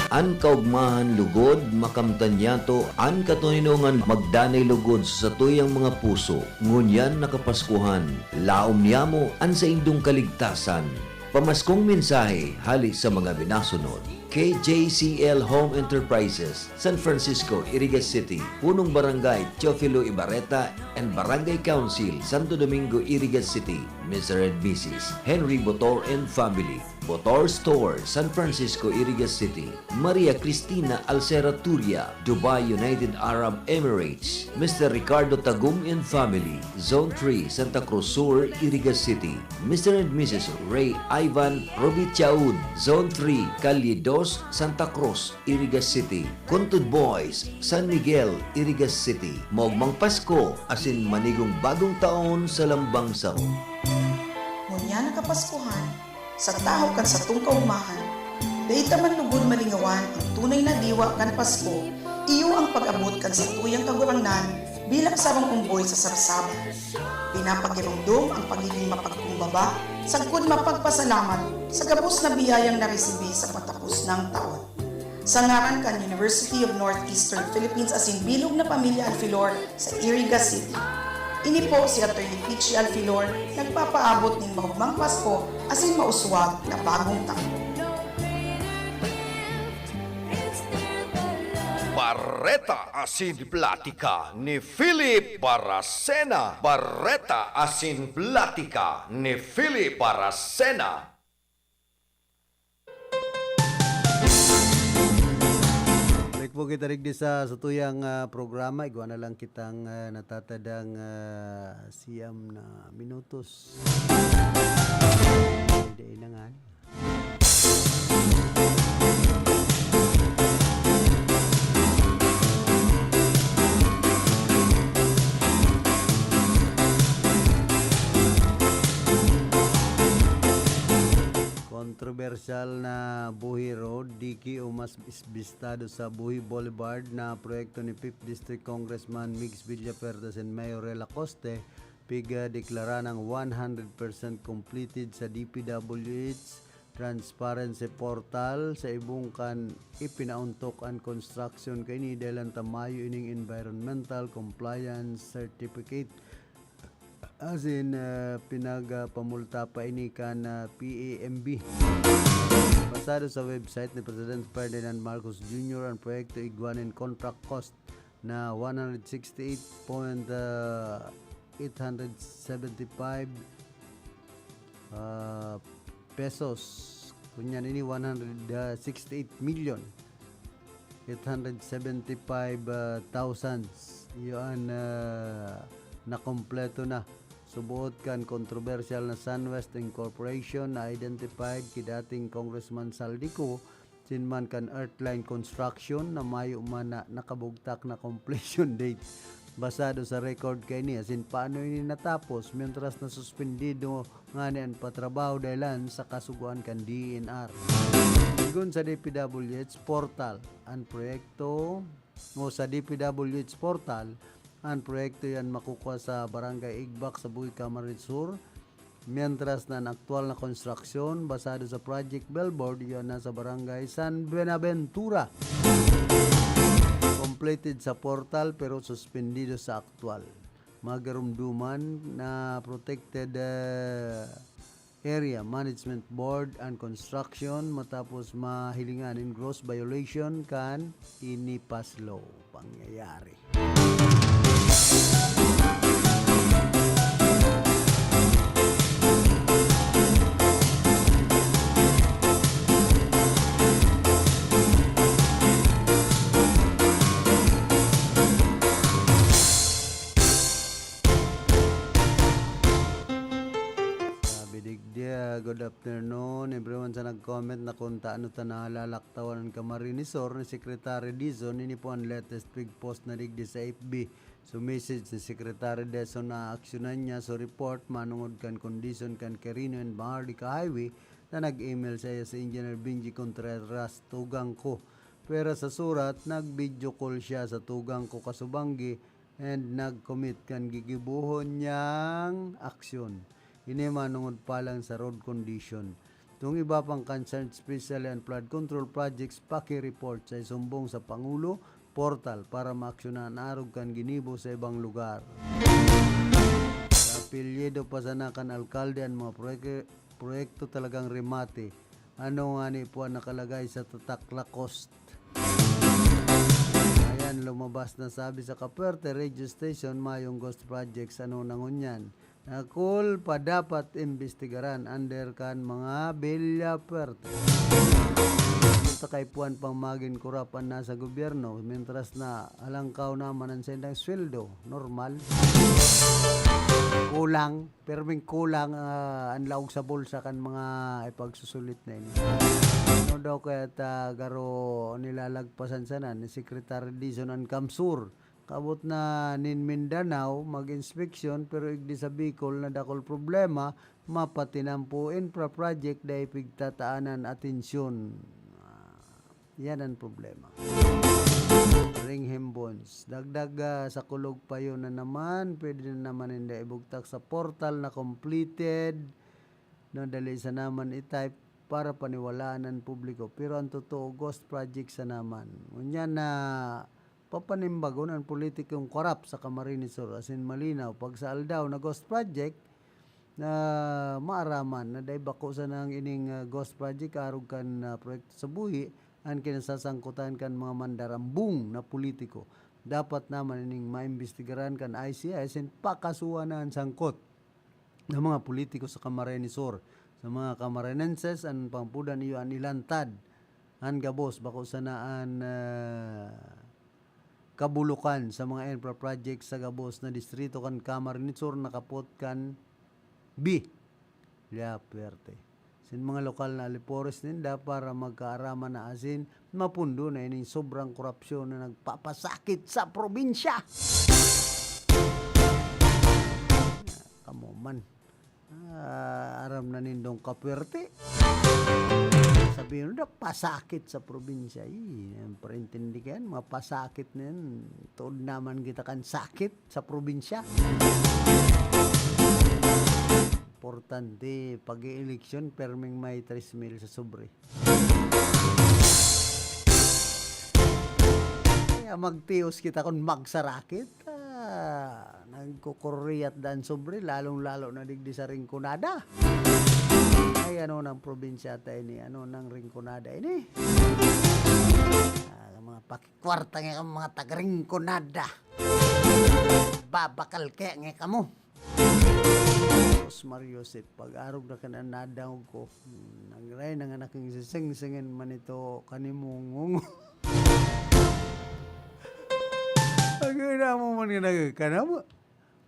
An kaogmahan lugod, makamtan niyato an katoninongan magdanay lugod sa satuyang mga puso. Ngunyan na Kapaskuhan, laom niyamo an saindong kaligtasan. Pamaskong mensahe hale sa mga minasunod. K J C L Home Enterprises, San Francisco, Iriga City, Punong Barangay Teofilo Ibarreta and Barangay Council, Santo Domingo, Iriga City, Mister and Missus Henry Botor and family, Botor Store, San Francisco, Iriga City, Maria Cristina Alcera Turia, Dubai, United Arab Emirates, Mister Ricardo Tagum and family, Zone three, Santa Cruz Sur, Iriga City, Mister and Missus Ray Ivan Robichaud, Zone three, Calle dos, Santa Cruz, Iriga City. Kuntud Boys, San Miguel, Iriga City. Maogmang Pasko asin manigong bagong taon sa lambang saon. Ngunyan na Kapaskuhan, sa tahaw kan satong kaogmahan, dai ta man lugod malingawan ang tunay na diwa kan Pasko, iyo ang pag-abot kan satuyang Kagurangnan bilang sarong omboy sa sabsaban. Pinapagiromdom ang pagiging mapagkumbaba sagkod mapagpasalamat sa gabos na biyayang naresibi sa patapos nang taon. Sa ngaran kan University of Northeastern Philippines asin bilog na pamilya Alfilor sa Iriga City, ini po si Attorney Peachy Alfilor, nagpapaabot nin maogmang Pasko asin mauswag na bagong taon. Bareta asin Platika ni Philip Baracena. Bareta asin Platika ni Philip Baracena. Balik po kita digdi sa satuyang, ah, programa. Igwa na lang kitang, ah, natatadang, ah, siyam na minutos. Dai na nga. Controversial. Sosyal na Buhi Road, D K o mas bis-, bistado sa Buhi Boulevard na proyekto ni Fifth District Congressman Migs Villafuerte and Mayor Rel Acoste, piga deklara ng one hundred percent completed sa D P W H Transparency Portal sa ibong kan ipinauntok an construction kaini dahil ang tamayo ining environmental compliance certificate. As in, ah, pinagpamulta pa ini kan, ah, P A M B. Basado sa website ni President Ferdinand Marcos Junior, ang proyekto igwa nin contract cost na one hundred sixty-eight point, ah, eight hundred seventy-five, ah, pesos. Kunyan ini one hundred sixty-eight million eight hundred seventy-five thousand. Iyo an, ah, nakompleto na. Suboot kan kontrobersyal na Sunwest Incorporation na identified ki dating Congressman Saldico, sin man kan Earthline Construction na mayo man na nakabugtak na completion date. Basado sa record kaini, asin paano ini natapos, mientras na suspendido ngani an patrabaho dahilan sa kasugoan kan D E N R. Sigon sa D P W H portal, an proyekto, o sa D P W H portal, an proyekto yan makukwa sa Barangay Igbak sa Buhi, Camarines Sur, mientras na an aktual na konstruksyon, basado sa Project Billboard, yan nasa Barangay San Buenaventura. Completed sa portal pero suspendido sa aktual. Magarumduman na protected, eh, Area Management Board and Construction matapos mahilingan in gross violation kan INIPAS Law. Pangyayari. Sabi digdi, ah, good afternoon, everyone sa nag-comment na kung taano ta nalalaktawan an Camarines Sur ni Secretary Dizon. Ini po an latest pig post na digdi sa F B. So, message ni Secretary Dizon na aaksyonan niya. So, report manungod kan kondisyon kan Quirino and Maharlika Highway na nag-email saiya si Engineer Benji Contreras, tugang ko. Pwera sa surat, nag-video call siya sa tugang ko kasubanggi and nag-commit kan gigibohon niyang aksyon. Ini manungod pa lang sa road condition. Itong iba pang concern, especially ang flood control projects, paki-report sa isumbong sa Pangulo portal para maaksyonan arog kan ginibo sa ibang lugar. Sa apelyido pa sana kan alkalde ang mga proyek-, proyekto talagang remate. Ano nga ni po ang nakalagay sa tatak Lacoste? Ayan, lumabas na sabi sa Kaperte Radio Station, mayong ghost projects, ano na ngunyan? Nakul pa dapat imbestigaran under kan mga Villafuerte. Punta kay Puan pang magin korap an nasa gobyerno, mientras na alangkaw naman ang sendang sweldo, normal. Kulang, perming kulang, ah, ang laog sa bulsa kan mga ipagsusulit na ini. Ano daw kaya ta garo nilalagpasan sana ni Secretary Dizon an CamSur? Kabot na nin Mindanao mag-inspeksyon, pero igdi sa Bicol na dakul problema, mapatinampo infra project dai pigtataanan atensyon. Ah, yan ang problema. Ring Hembons. Dagdag, ah, sa kulog payo na naman, pwede na naman ninda ibugtak sa portal na completed. No, dali sa naman i-type para paniwalaan ang publiko. Pero ang totoo, ghost project sa naman. Ngunyan na papanimbagon ang politikong korap sa Camarines Sur, asin malinaw, pag sa aldaw na ghost project, na maaraman na dai bako sana ang ining, ah, ghost project arog kan, ah, proyekto sa buhi, ang kinasasangkutan kan mga mandarambong na politiko. Dapat naman ining maimbestigaran kan I C I asin pakasuhan na ang sangkot na mga politiko sa Camarines Sur. Sa mga Camarinenses, ang pampudan iyo an ilantad an gabos, bako sana an, ah, kabulukan sa mga infra projects sa gabos na distrito kan Camarines Sur nakapot kan Villafuerte. Sin mga lokal na alipores ninda para magkaaraman na asin mapundo na ining sobrang korupsyon na nagpapasakit sa probinsya. Kamo man. Ah, aram na nindong kapwerte. Sabihin na, pasakit sa probinsya. Ay, ang paintindi kayan, mga pasakit na yan. Tuod naman kita kan sakit sa probinsya. Importante, pag-ieleksyon, perming may tres mil sa sobre. Kaya magtios kita kun magsarakit. Ah, nagkukuriyat dan sobre, lalong-lalo na digdi sa Rinconada. Ay, ano nang probinsya ta ini? Ano nang Rinconada ini? Ah, mga pakikwarta nga kamo, mga taga Rinconada. Babakal kaya nga kamo. Sus Maria Josep, pag-arog na kan an nadangog ko. Hmm, nagray na nga nakingsisingsingan man ito kanimong ngungo. Ang ina mo man nga nag-, ka na mo.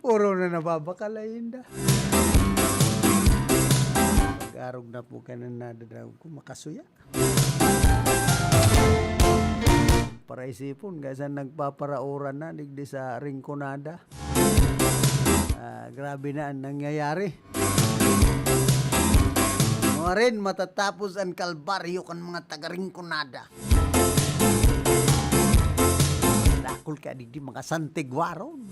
Puro na nababakal ay inda. Pag-arog na po ka na nadadangog ko, makasuya. Paraisipon, kaya sa nagpaparaoran na, digdi sa Rinconada. Ah, grabe na ang nangyayari. Marin matatapos ang kalbaryo kan mga taga Rinconada. Dakul kaya digdi makasantigwaron.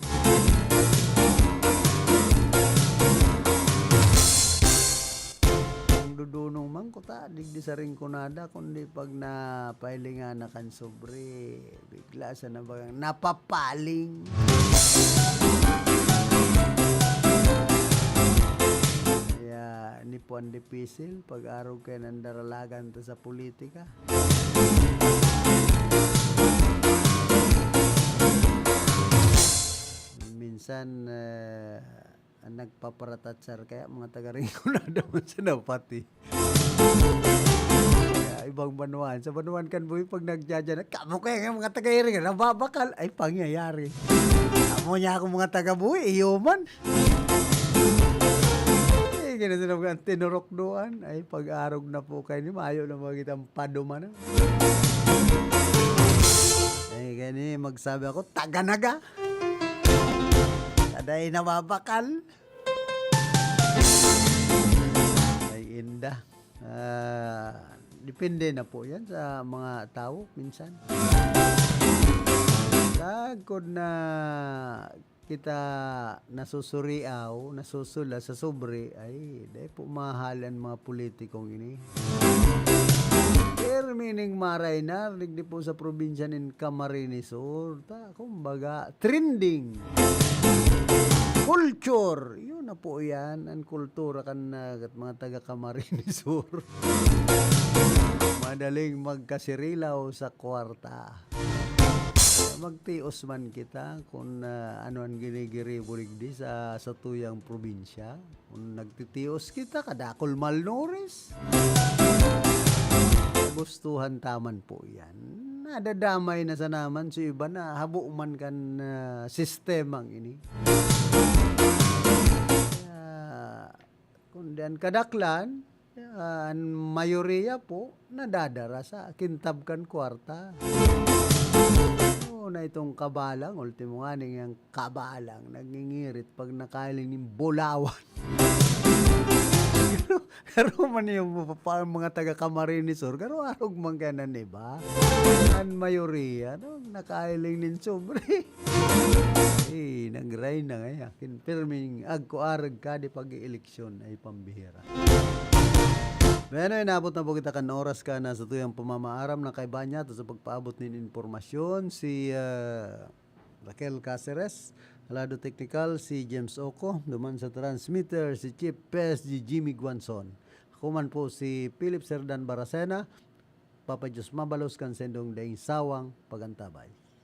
Ang dudunong man ko ta, digdi sa Rinconada, kundi pag napahilingan na kan sobre, bigla sa nabagang napapaling. Kaya, ni Puan Dipisil, pag-arog kayo ng daralagan to sa politika. Minsan, eh, ang nagpaparatatsar kaya mga taga Rinconada man sa napati. Kaya ibang banwaan. Sa banwaan kan buhi, pag nagdadyan, "Kamo kaya nga mga taga Rinconada, nababakal." Ay, pangyayari. Amo niya ako mga taga buhi, iyo man. Eh, ganun sila mga tinurok doon. Ay, pag-arog na po kayo ni Mayo na mga kitang paduma na. Ay, gani, magsabi ako, "Taga Naga." Taday nababakal. Ay, inda. Ah, depende na po yan sa mga tao minsan. Sagkod na kita nasusuriaw, nasusula sa sobre, ay, dai po mahal ang mga politikong ini. Pirmi ning maray na, digdi po sa probinsya nin Camarines Sur. Ta, kumbaga, trending. Culture. Yun na po yan, ang kultura kan, ah, mga taga Camarines Sur. Madaling magkasirilaw sa kwarta. Magtios man kita kun, ah, ano an ginigiribo digdi sa satuyang probinsya. Kun nagtitios kita, kadakul malnourished. Kagustuhan ta man po yan. Nadadamay na sana man sa iba na habo man kan, ah, sistemang ini. Kaya, kundi an kadaklan, ah, an mayoriya po, nadadara sa kintab kan kwarta. Oo, na itong kabalang, ultimo nga ning yang kabalang, nagngingirit pag nakahiling nin bulawan. Garo, garo man yung pa-, pa-, mga taga Camarines Sur, garo arog man kaya nan iba. An mayoriya, no, nakahiling nin sobre. Eh, nagray na nga, eh. Akin, pirming agko-arag ka, di pag-ieleksyon ay pambihira. Bueno, inabot na po kita kan oras ka na sa tuyang pamamaaram na kaiba niya to sa pagpaabot nin impormasyon. Si, ah, Raquel Caceres, lado teknikal, si James Oco, duman sa transmitter, si Chief P S G Jimmy Guanzon. Ako man po si Philip Serdan Baracena, Papa Diyos mabalos kan sendong daing sawang pagantabay.